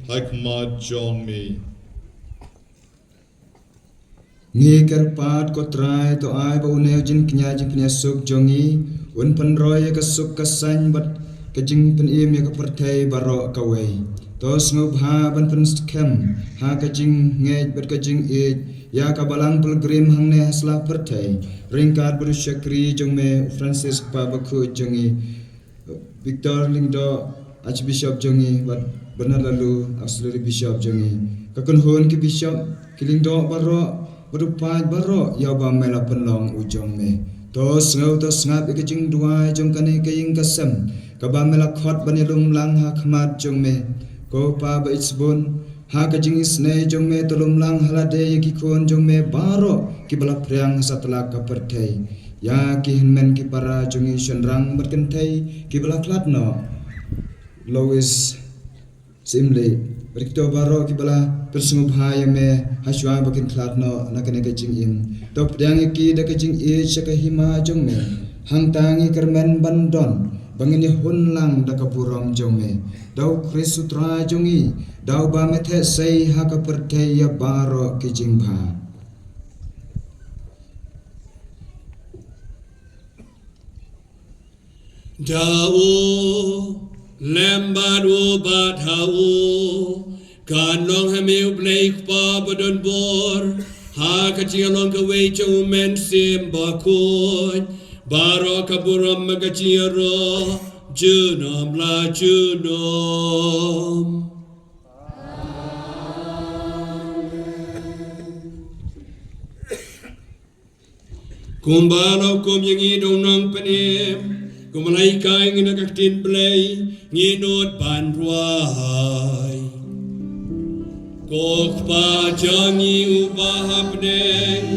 ha khmat jong me. Ngi kyrpad, ko Trai, to ai ba une u jingkñia jingpynïasuk jong ngi un pynroi ïa ka suk ka saiñ bad ka jingpynim ïa ka pyrthei baroh kawei. To sngewbha ban pynskhem ha ka jingngeit bad ka jingïeit ïa ka balang pilgrim hangne ha sla pyrthei, ryngkat bad u shakri jong me u Francis, kpa bakhuid jong ngi, Victor Lyngdoh, Archbishop jong ngi, bad Bernard Laloo, Auxiliary Bishop jong ngi, ka kynhun ki bishop, ki lyngdoh baroh bad u paid baroh ïa uba me la pynlong u jong me. To sngew, to sngap ïa ka jingduwai jong kane ka ïing ka sem kaba me la khot ban ïalum lang ha khmat jong me, ko Pa ba ïeit sbun. Ha ka jingisynei jong me, to lum lang ha lade ïa ki khun jong me baroh kiba la phriang ha satlak ka pyrthei, ïa ki hynmen ki para jong ngi shynrang bad kynthei kiba la khlad noh, Lois Syiemlieh, bad kito baroh kiba la pynsngewbha ïa me hashwa ba kin khlad noh na kane ka jingim. To pdiang ïa ki da ka jingïeit sha ka hima jong me. Hangta ngi kyrmen ban don ba ngin ïahun lang da ka burom jong me, da u Khrist u Trai jong ngi, da uba me theh sei ha ka pyrthei ïa baroh ki jingbha. Da u, lem bad u, bad ha u, kan long ha me u Blei Kpa ba don bor, ha ka jingïalong kawei jong u Mynsiem Bakhuid, baroh ka burom bad ka jingïaroh junom la junom. Kumba la hukum ïa ngi da u Nongpynim, kumba la hikai ïa ngi na ka ktien Blei, ngin nud ban duwai. Ko Kpa jong ngi uba ha bneng,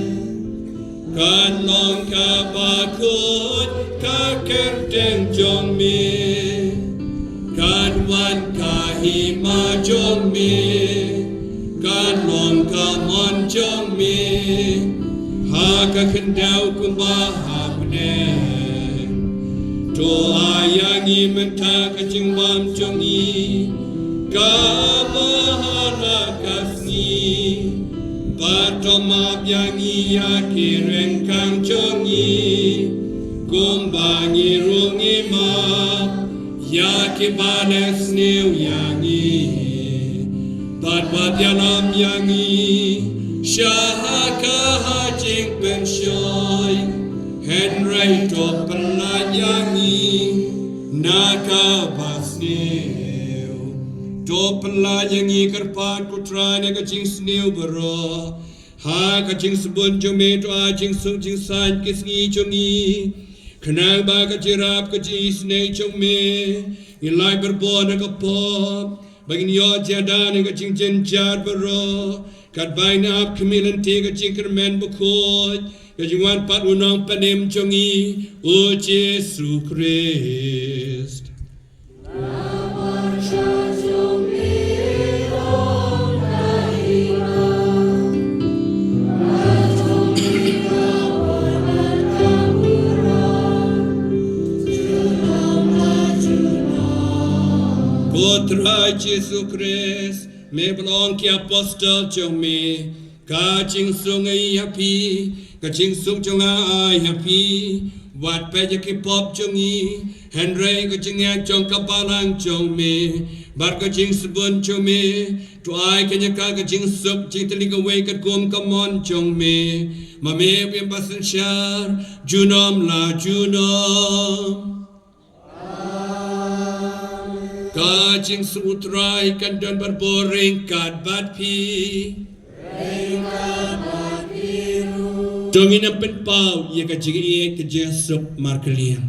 kan long ka bakhuid ka kyrteng jong me, kan wan ka hima jong me, kan long ka mon jong me ha ka khyndew kumba ha bneng. To ai ïa ngi mynta ka jingbam jong ngi kaba ha la ka sngi. Bad to map ïa ngi ïa ki ryngkang jong ngi, kumba ngi ruh ngi map ïa kiba leh sniew ïa ngi. Bad wat ïalam ïa ngi sha ka jingpynshoi, hynrei to pyllait ïa ngi na kaba sniew. To pyllait ïa ngi kyrpad ko Trai na ka jingsniew baroh, ha ka jingsbun jong me to ai jingsuk jingsaiñ ki sngi jong ngi, khnang ba ka jingïarap ka jingisynei jong me ngin lait barabor na ka pop, ba ngin ïoh jingïada na ka jingjynjar baroh, katba ngin ap khmih lynti ka jingkyrmen bakhuid ka jingwan pat u Nongpynim jong ngi, u Jisu Khrist. Ko Trai Jisu Khrist, me ba la ong ki apostol jong me, ka jingsuk nga ai ha phi, ka jingsuk jong nga ai ha phi. Wat peit ïa ki pop jong ngi, hynrei ka jingngeit jong ka balang jong me bad ka jingsbun jong me. To ai kane ka, ka jingsuk jingtylli kawei katkum ka mon jong me, ma me u ïa ba synshar junom la junom. Ka jingsuk u Trai kan don barabor ryngkat bad phi. To ngin ym pynpaw ïa ka jingïeit ka jingsuk markylliang.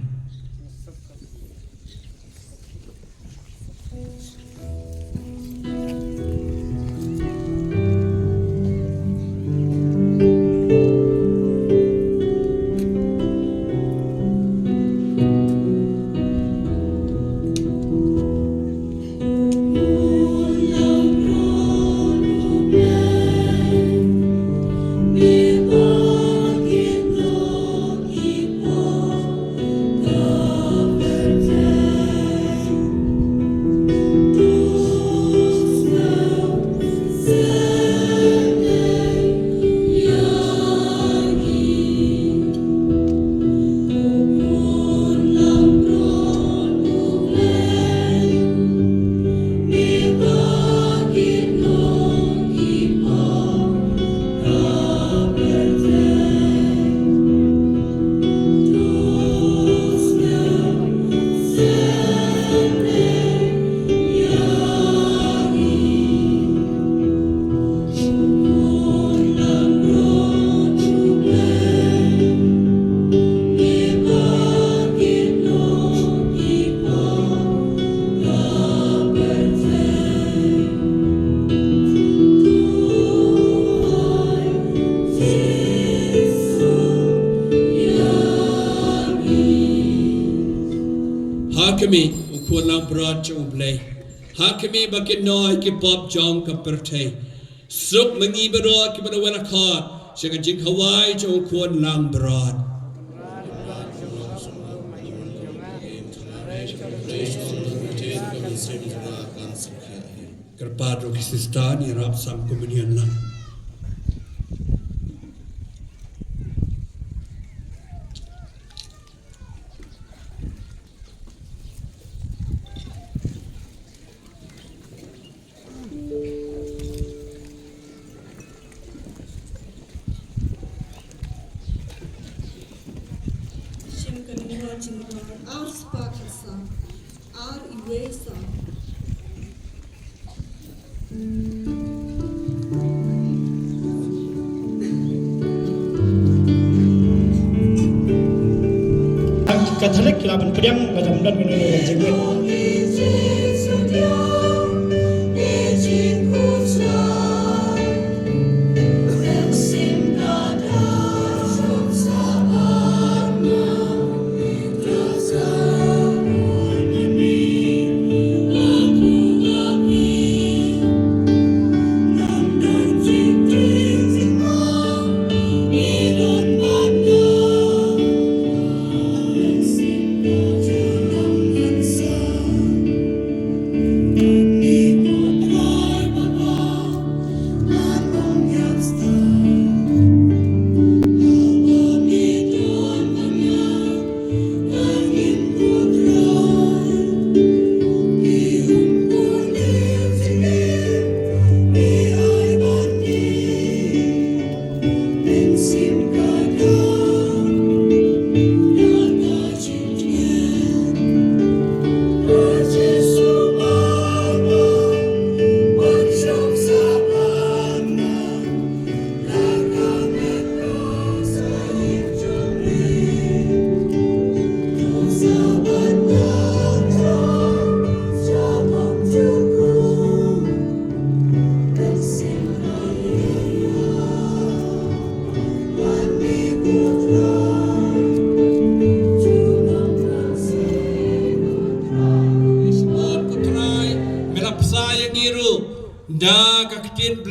Ha khmih, u khun langbrot jong U Blei. Ha khmih ba kin noh ïa ki pop jong ka pyrthei. Suk ma ngi baroh kiba la wan khot sha ka jingkhawai jong u khun langbrot. Kyrpad ruh ki sister, ngin ïarap sam communion lang. Shim ka lyngba jingmut ar spah khatsan, ar wei san. Catholic ki la ban pdiang ba dang don kano kano ka jingwit.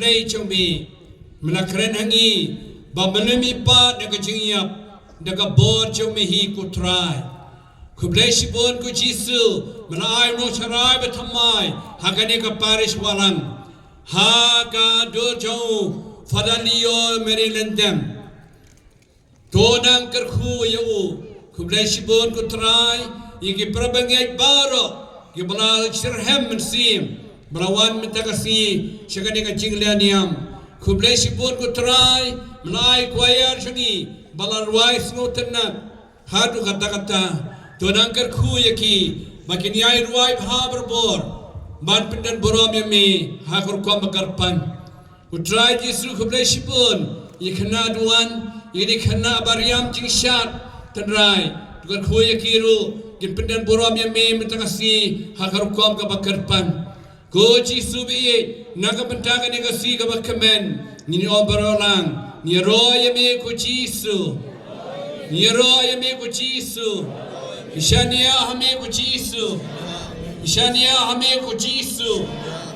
Ei jong me, me la kren ha ngi ba me la mihpat da ka jingïap, da ka bor jong me hi ko Trai. Khublei shibun ko Jisu, me la ai u nongsharai ba thymmai ha kane ka parish Walang, ha ka dur jong u Father Leo Mary Lyngdoh. To nang kyrkhu ïa u. Khublei shibun ko Trai ïa ki parabangeit baroh kiba la shitrhem mynsiem, ba la wan mynta ka sngi sha kane ka jingleh niam. Khublei shibun ko Trai, me la ai choir jong ngi ba la rwai sngewtynnat haduh katta katta. To nang kyrkhu ïa ki ba kin ïai rwai bha barabor ban pyndon burom ïa me ha ka rukom ba kyrpang. Ko Trai Jisu, khublei shibun ïa kane ka duwan, ïa kine ki khynnah ba riam jingshad, Trai. To kyrkhu ïa ki ruh, kin pyndon burom ïa me mynta ka sngi ha ka rukom kaba kyrpang. Ko Jisu ba ïeit, na ka bynta kane ka sngi kaba kmen, ngin ïa ong baroh lang, ngi ïaroh ïa me ko Jisu. Ngi ïaroh ïa me ko Jisu. Ngi shaniah ha me ko Jisu. Ngi shaniah ha me ko Jisu.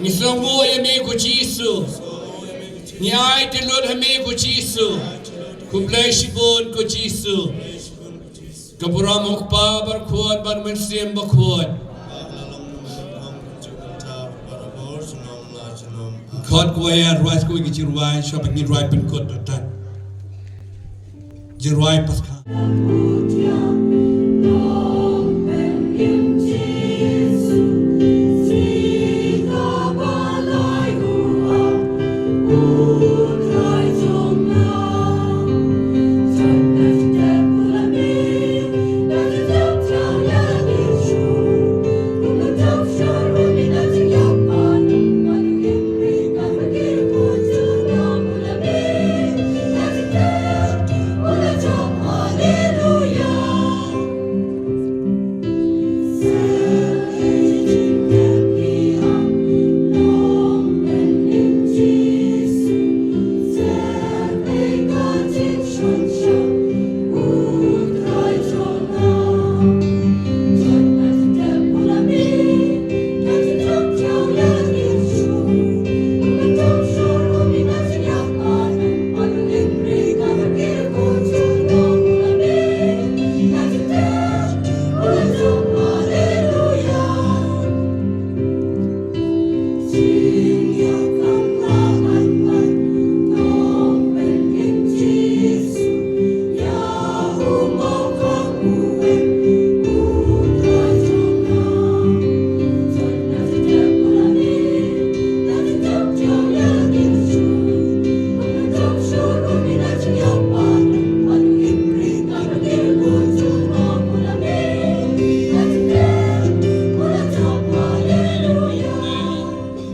Ngi sngewnguh ïa me ko Jisu. Ngi aiti lut ha me ko Jisu. Khublei shibun ko Jisu. Ka burom u Kpa bad u Khun bad u Mynsiem Bakhuid. Khot kwaya rwai, kwaya ki jingrwai, shuwa ba ngin rwai pynkut, to tan. Jingrwai Paskha.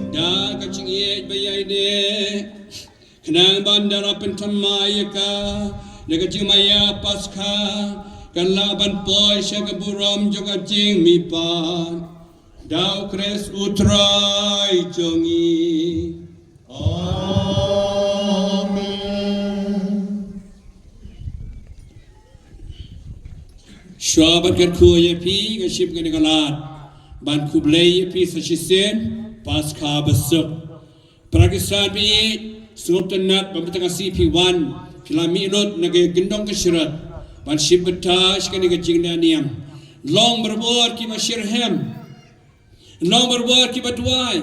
Da ka jingïeit ba ïaineh, khnang ban da la pynthymmai ïa ka da ka jingmaïa Paskha, kan lah ban poi sha ka burom jong ka jingmihpat da u Khrist u Trai jong ngi. Amen. Shuwa ban kyrkhu ïa phi, ngan shim kane ka lad ban khublei ïa phi sa shisien, Paskha basuk. Para Khristan ba ïeit, sngewtynnat ba mynta ka sngi phi wan, phi la mih lut na ka kyndong ka shynrut ban shim bynta sha kane ka jingleh niam. Long barabor kiba shitrhem, long barabor kiba duwai,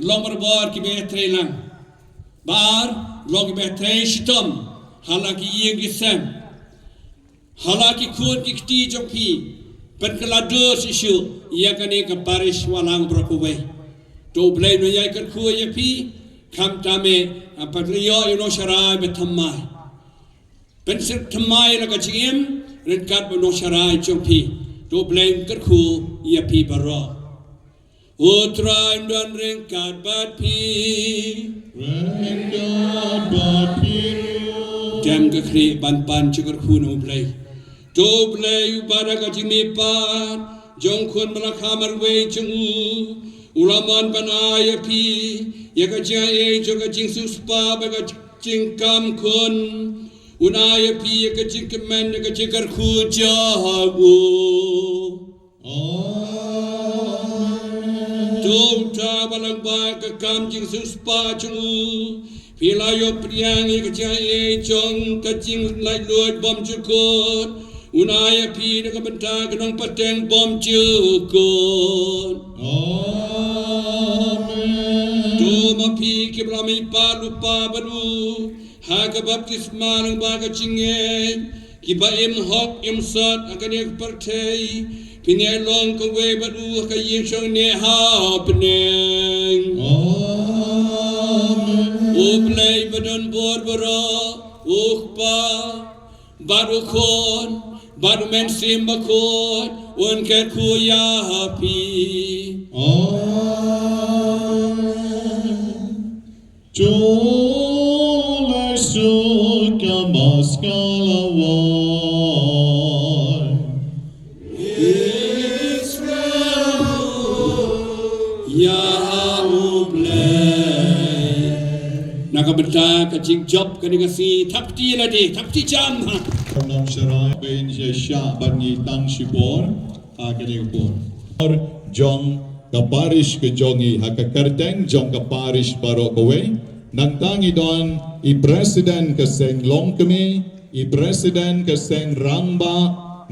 long barabor kiba ïatreilang. Ba ar, long kiba ïatrei shitom ha la ki ïing ki sem, ha la ki khun ki kti jong phi, pynkylla dur shisha ïa kane ka parish Walang baroh kawei. To U Blei un ïai kyrkhu ïa phi, khamtam eh, ban pynlong ïa u nongsharai ba thymmai. Pynsngewthuh thymmai la ka jingim ryngkat bad u nongsharai jong phi. To U Blei un kyrkhu ïa phi baroh. U Trai un don ryngkat bad phi. Ryngkat bad phi ruh. Dem ka khlieh ban pan jingkyrkhu na U Blei. To U Blei uba da ka jingmihpat jong u Khun ba la kham marwei jong u, u la mon ban ai ïa phi ïa ka jingaiei jong ka jingsiewspah bad ka jingkam khun. Un ai ïa phi ïa ka jingkmen, ïa ka jingkyrkhu jong u. Amen. To Uta ba lang bad ka kam jingsiewspah jong u, phi la ïoh pdiang ïa ka jingaiei jong ka jinglaitluid bymjukut. Un ai ïa phi da ka bynta ka nongpateng bymjukut. Amen. To ma phi kiba la mihpat lypa bad u ha ka baptisma lyngba ka jingngeit, kiba im hok im sot ha kane ka pyrthei, phin ïai long kawei bad u ha ka ïing shong ne ha bneng. Amen. U Blei badonbor baroh, u Kpa bad u Khun bad u Mynsiem Bakhuid, un kyrkhu ïa phi. Amen. Jong lai suk ka mas ka la wai. Ïa u Blei. Na ka bynta ka jingjop kane ka sngi, thapti lade, thapti jam ha. Nam sharai bein sha sha ban ngi tang shibor. Ha kane ka por jong ka parish ka jong i, ha ka kyrteng jong ka parish baroh kawei, nangta ngi don i president ka seng Longkmie, i president ka seng Rangbah,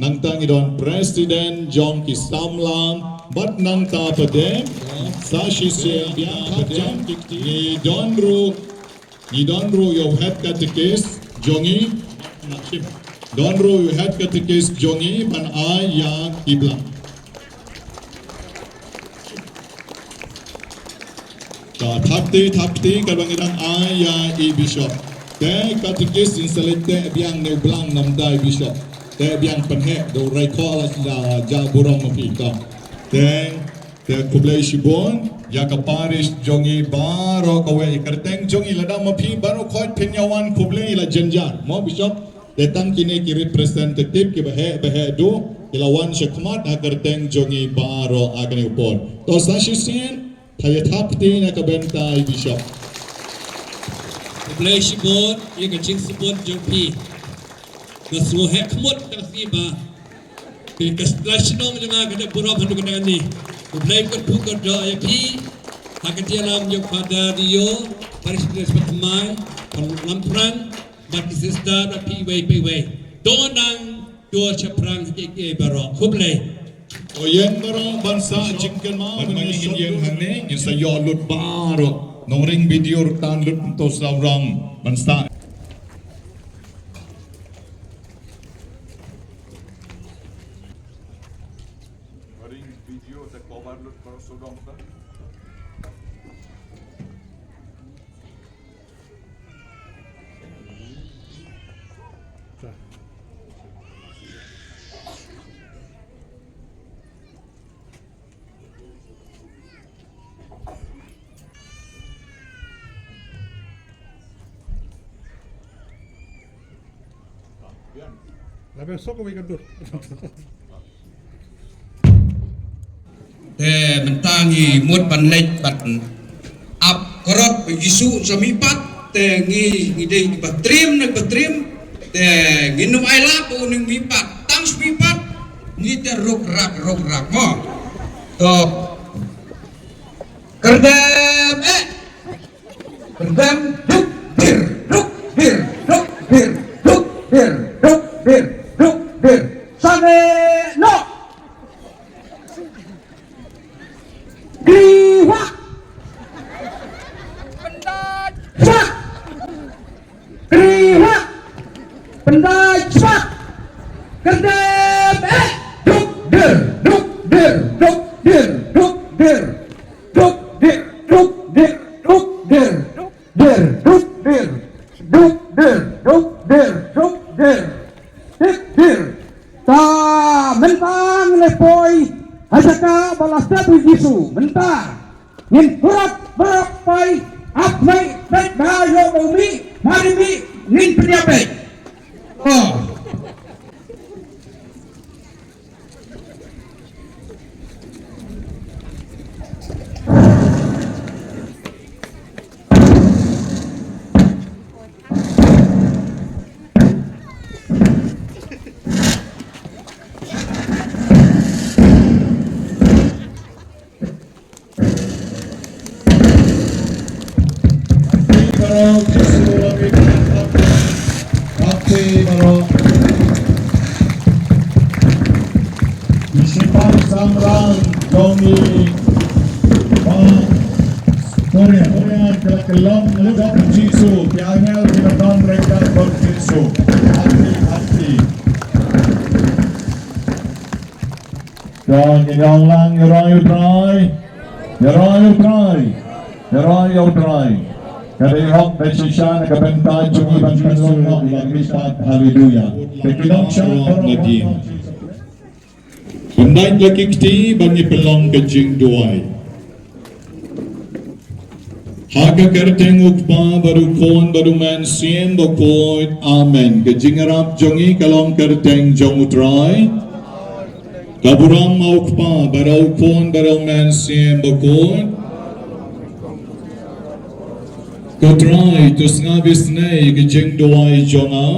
nangta ngi don president jong ki samla, bad nangta pat de sa shisien biang pat de ngi don ruh Ngi don ruh ïa u head catechist jong ngi. Don ruh ïa u head catechist jong ngi ban ai ïa ki blang. Ka thapti thapti ka bang dang ai ïa i bishop. Te catechist in select te biang ne u blang namdai bishop. Te biang pynheh do rai ko la ja burom ma phi ka. Te Te khublei shibun ïa ka parish jong ngi baroh kawei, kyrteng jong ngi lada ma phi baroh khoit phin ïa wan khublei la jynjar mo bishop. Te tang kine ki representative kiba heh ba heh duh ki la wan shakhmat ha kyrteng jong ngi baroh ha kane ka por. To sa shisien, tha ïa thapti na ka bynta i bishop. Khublei shibun ïa ka jingsbun jong phi. Nga sngewheh khmut ka sngi ba phi ka la shnong jong nga ka dei burom haduh ka dang ni. U Blei u kyrkhu kyrdoh ïa phi ha ka jingïalam jong Father Dio, Parish Priest ba thymmai, Father Lamprang, bad ki sister bad phi iwei pa iwei. To nang dur shaphrang ha kiei kiei baroh. Khublei. To ïeng baroh ban sah jingkynmaw ban ngin ïeng hangne, ngin sa ïoh lut baroh. Nongring video ruh tan lut, to sa rang ban sah. Ring video te cover lut baroh sodong ta. Laban sok kawei ka dur. Te mynta ngi mut ban leit ban ap krot ba Jisu sa mihpat, te ngi ngi dei ba trim ne ba trim, te ngi nym ai lad ba u nym mihpat, tang sa mihpat ngi te ruk rak ruk rak mo. To. Kyrdem eh. Kyrdem duk dir duk dir duk dir duk dir duk dir duk dir. Sane no. Kriwa. Pyndait. Sa. Kriwa. Pyndait sa. Kyrdem eh. Duk dir duk dir duk dir duk dir. Duk dir duk dir duk dir. Dir duk dir. Duk dir duk dir duk dir. Dik dir. Ta mynta ngi la poi ha jaka ba la step u Jisu mynta. Ngin pyrap pyrap poi ap mei peit ba ïoh ba u mih, mari mih ngin pynïap peit. Oh. Baroh. Ki shipai samrang jong ngi, ba Korea, Korea ka la kyllon lyngkot Jisu, ki angel ki la don ryngkat bad Jisu. Hati, hati. Don, ïa ong lang, ïa roi ïa u Trai. Ïa roi ïa u Trai. Ïa roi ïa u Trai. Ka dei hok da shisha na ka bynta jong ngi ban pynlong ïa ki pat. Haleluya. Te ki nongshad baroh. Pynbeit la ki kti ban ngi pynlong ka jingduwai. Ha ka kyrteng u Kpa bad u Khun bad u Mynsiem Bakhuid. Amen. Ka jingïarap jong ngi ka long kyrteng jong u Trai. Ka burom ha u Kpa bad ha u Khun bad ha u Mynsiem Bakhuid. Ko Trai, to sngap isynei ïa ka jingduwai jong nga.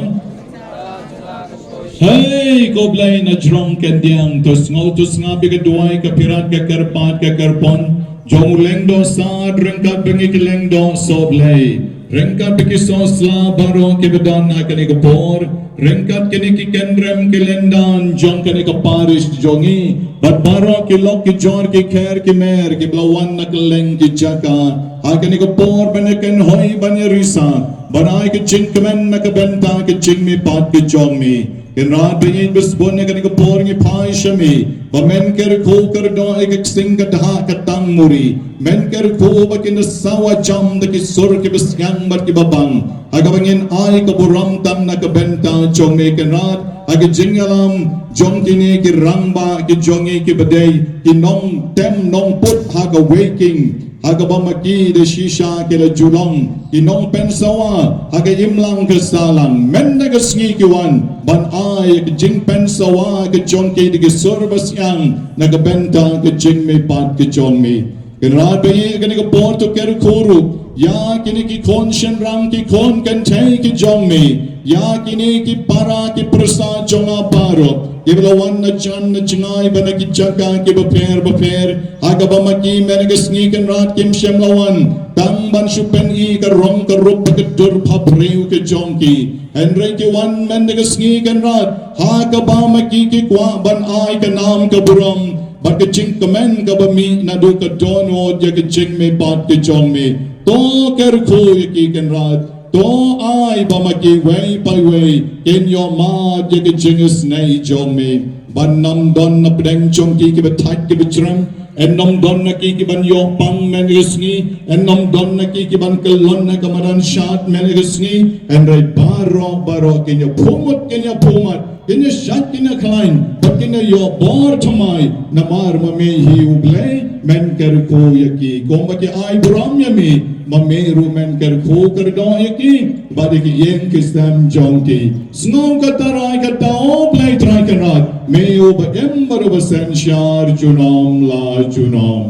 Hei ko Blei na jrong khyndiat, to sngew, to sngap ïa ka duwai, ka pyrkhat, ka kyrpad, ka kyrpon jong u Lyngdoh Sad, ryngkat bad ngi ki lyngdoh sohblei, ryngkat bad ki sohsla baroh kiba don ha kane ka por, ryngkat kine ki kynrem ki lyndan jong kane ka parish jong ngi, bad baroh ki lok ki jor ki kher ki mer kiba la wan na kylleng ki jaka ha kane ka por ban ïakynhoi ban ïarisa, ban ai ka jingkmen na ka bynta ka jingmihpat ka jong me. Kynrad ba ïeit ba sbun ïa kane ka por ngi phai sha me, ba men kyrkhu kyrdoh ïa ka ksing ka dha ka tang muri, men kyrkhu ba kin da sawa jam da ki sur kiba sngewbha bad kiba bang, ha kaba ngin ai ka burom tang na ka bynta jong me Kynrad, ha ka jingïalam jong kine ki rangbah ki jong ngi kiba dei ki nongtem nongput ha ka Wei King, ha kaba ma ki da shisha ki la ju long ki nongpynsawa ha ka imlang ka sahlang. Mynta ka sngi ki wan ban ai ka jingpynsawa ka jong ki da ki sur ba sngewbha na ka bynta ka jingmihpat ka jong me. Kynrad ba ïeit, kane ka por to kyrkhu ruh ïa kine ki khun shynrang ki khun kynthei ki jong me, ïa kine ki para ki pyrsa jong nga baroh kiba la wan na jan na jngai bad na ki jaka kiba pher bapher, ha kaba ma ki mynta ka sngi Kynrad kim shym la wan tang ban shu pyni ka rong ka rup bad ka dur bhabriew ka jong ki, hynrei ki wan mynta ka sngi Kynrad ha kaba ma ki ki kwah ban ai ka nam ka burom bad ka jingkmen kaba mih naduh ka dohnud ïa ka jingmihpat ka jong me. To kyrkhu ïa ki Kynrad, to ai ba ma kiwei pa iwei kin ïohmad ïa ka jingisynei jong me. Ban ym don na pdeng jong ki kiba thait kiba jrem, yn ym don na ki kiban ïoh pang mynta ka sngi, yn ym don na ki kiban kyllon na ka madan shad mynta ka sngi, hynrei baroh baroh kin ïa pumut, kin ïa pumut, kin ïa shait, kin ïa khlaiñ bad kin ïa ïoh bor thymmai namar ma me hi U Blei. Men kyrkhu ïa ki kumba ki ai burom ïa me, ma me ruh men kyrkhu kyrdoh ïa ki bad ïa ki ïing ki sem jong ki. Sngew kata rai kata, O Blei Trai Kynrad, me uba im bad uba synshar junom la junom.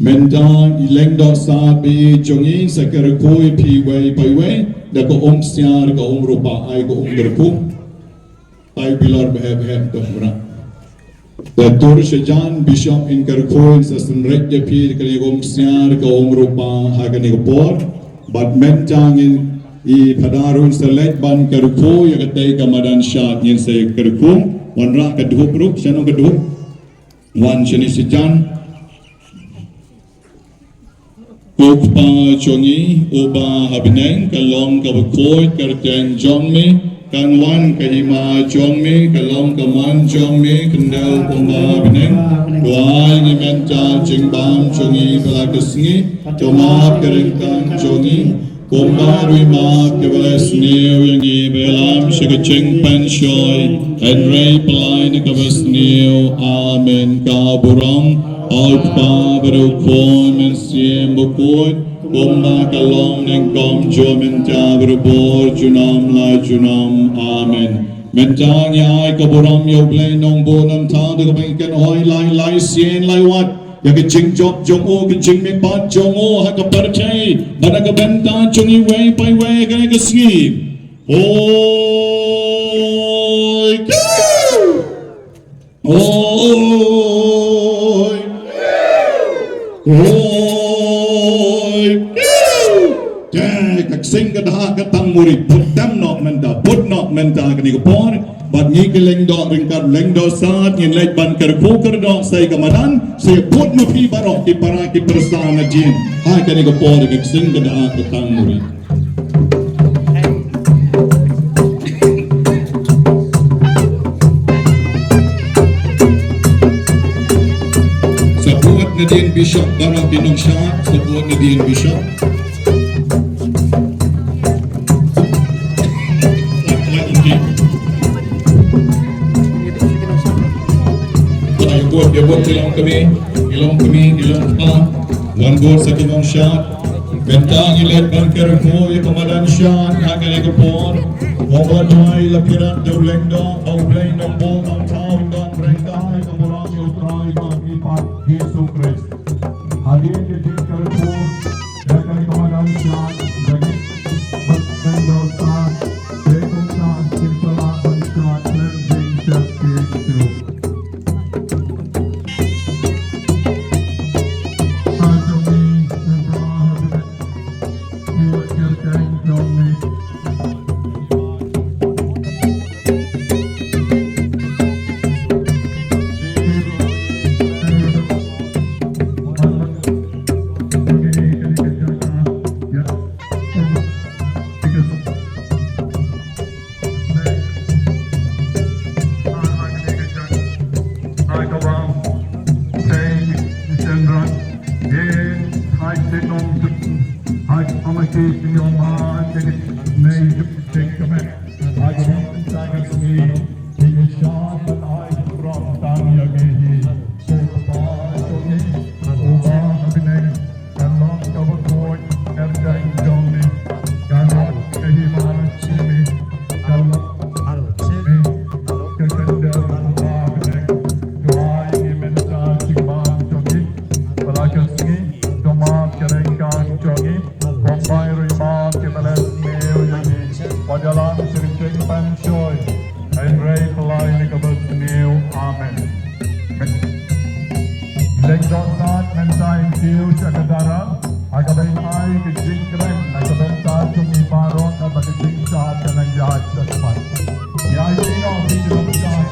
Mynta i Lyngdoh Sad ba ïeit jong ngi sa kyrkhu ïa phi iwei pa iwei da ka umsiar ka umrupa, ai ka umkyrkhu. Ai bilor ba hep hep dong bra. Da tur shajan Bishop in kyrkhu in sa synreit ïa phi da ka umsiar ka umrupa ha kane ka por. Bad mynta ngin, i Phadar un sa leit ban kyrkhu ïa katei ka madan shad, ngin sa kyrkhu. Wanrah ka dhup ruh, shano ka dhup? Wan shane shajan. Ko Kpa jong ngi uba ha bneng, ka long kaba khuid ka kyrteng jong me, kan wan ka hima jong me, ka long ka mon jong me, khyndew kumba ha bneng. To ai ngi mynta jingbam jong ngi ba la ka sngi, to map ka ryngkang jong ngi, kumba ruh i map kiba la sniew ïa ngi ba ïalam sha ka jingpynshoi, hynrei pyllait na kaba sniew. Amen. Ka burom ha U Kpa bad ha U Khun Mynsiem Bakhuid, kumba ka long nyngkong, mynta bad barabor, junom la junom. Amen. Mynta ngi ai ka burom ïa U Blei Nongbuh Nongthaw da kaba ngi kynhoi lai lai sien lai wat ïa ka jingjop jong u, ka jingmihpat jong u ha ka pyrthei bad ha ka bynta jong iwei pa iwei ha kane ka sngi. Hoi kiu! Hoi! Hoi kiu! Te ka ksing ka dha ka tang muri, put tem noh mynta, Mynta kane ka por bad ngi ki lyngdoh ryngkat lyngdoh sat ngin leit ban kyrkhu kyrdoh sa ïa ka madan, sa ïa bud ma phi baroh ki para ki pyrsa na jin. Ha kane ka por ka ksing ka da ka tang muri. Support nadien Bishop, baroh ki nongshad support nadien Bishop. Ïa bud, ïa bud ki longkmie, ki longkmie, ki longkpa. Wan bud sa ki nongshad. Mynta ngi leit ban kyrkhu ïa ka madan shad ha kane ka por. Wan bud, duwai la pyrshah da u lyngdoh, U Blei un bud, un thaw, un don ryngkat ïa ka burom ïa U Trai bad U Kpa Jisu Khrist. Hadien ka jingkyrkhu ïa kane ka madan shad, da ngi bad lyngdoh shad, te kumta kin sa lah ban shad khlem jingsheptieng shuh. Kan long kaba khuid, kan long kaba khuid, kan long ka hima jong ngi, kan long ka kandel kaba bneng. Duwai ïa ngi mynta jingbam jong ngi, ba la ka sngi, ka map ka ryngkang jong ngi, kumba ruh map ka ba la sniew ïa ngi, wat ïalam sha ka jingpynshoi, hynrei pynlait ïa kaba sniew. Amen. Lyngdoh shad, mynta ngin kiew sha ka daral, ha kaba ngin ai ka jingkren na ka bynta jong ngi baroh, kaba ka jingshad kan nang ïaid shakhmat. Ïa ki nongshad,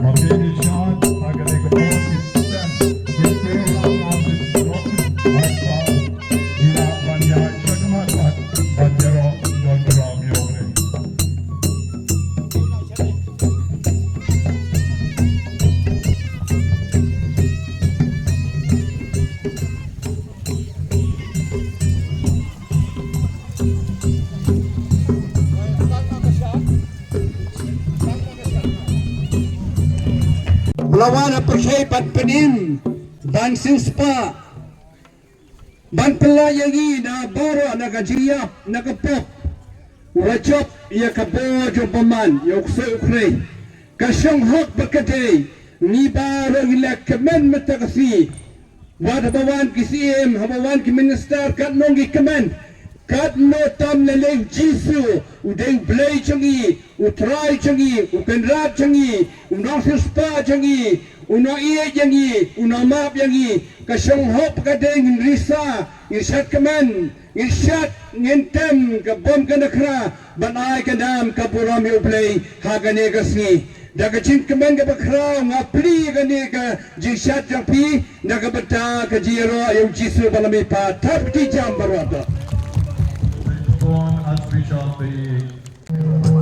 ma ki nongshad, ha kane ka por ki sem, ki kiew ha ka por ki sem, ha ka por ki lah ban ïaid shakhmat, ban ïaroh don burom ïa U Blei. Ba la wan ha pyrthei ban pynim, ban siewspah, ban pynlait ïa ngi na baroh, na ka jingïap, na ka pop. U la jop ïa ka bor jong u bymman, ïa u ksuid u khrei. Ka shong hok bad ka dei, ngi baroh ngi la kmen mynta ka sngi. Wat haba wan ki siem, haba wan ki minister, katno ngi kmen. Katno tam lei lei u Jisu, u dei u Blei jong ngi, u Trai jong ngi, u Kynrad jong ngi, u Nongsiewspah jong ngi, u Nongïeit ïa ngi, u Nongmap ïa ngi. Ka shong hok bad ka dei, ngin risa, ngin shad kmen, ngin shad, ngin tem ka bom ka nakhra, ban ai ka nam ka burom ïa U Blei ha kane ka sngi. Da ka jingkmen kaba khraw nga plie kane ka jingshad jong phi, na ka bynta ka jingïaroh ïa u Jisu ba la mihpat. Thap kti jam baroh. Born Archbishop the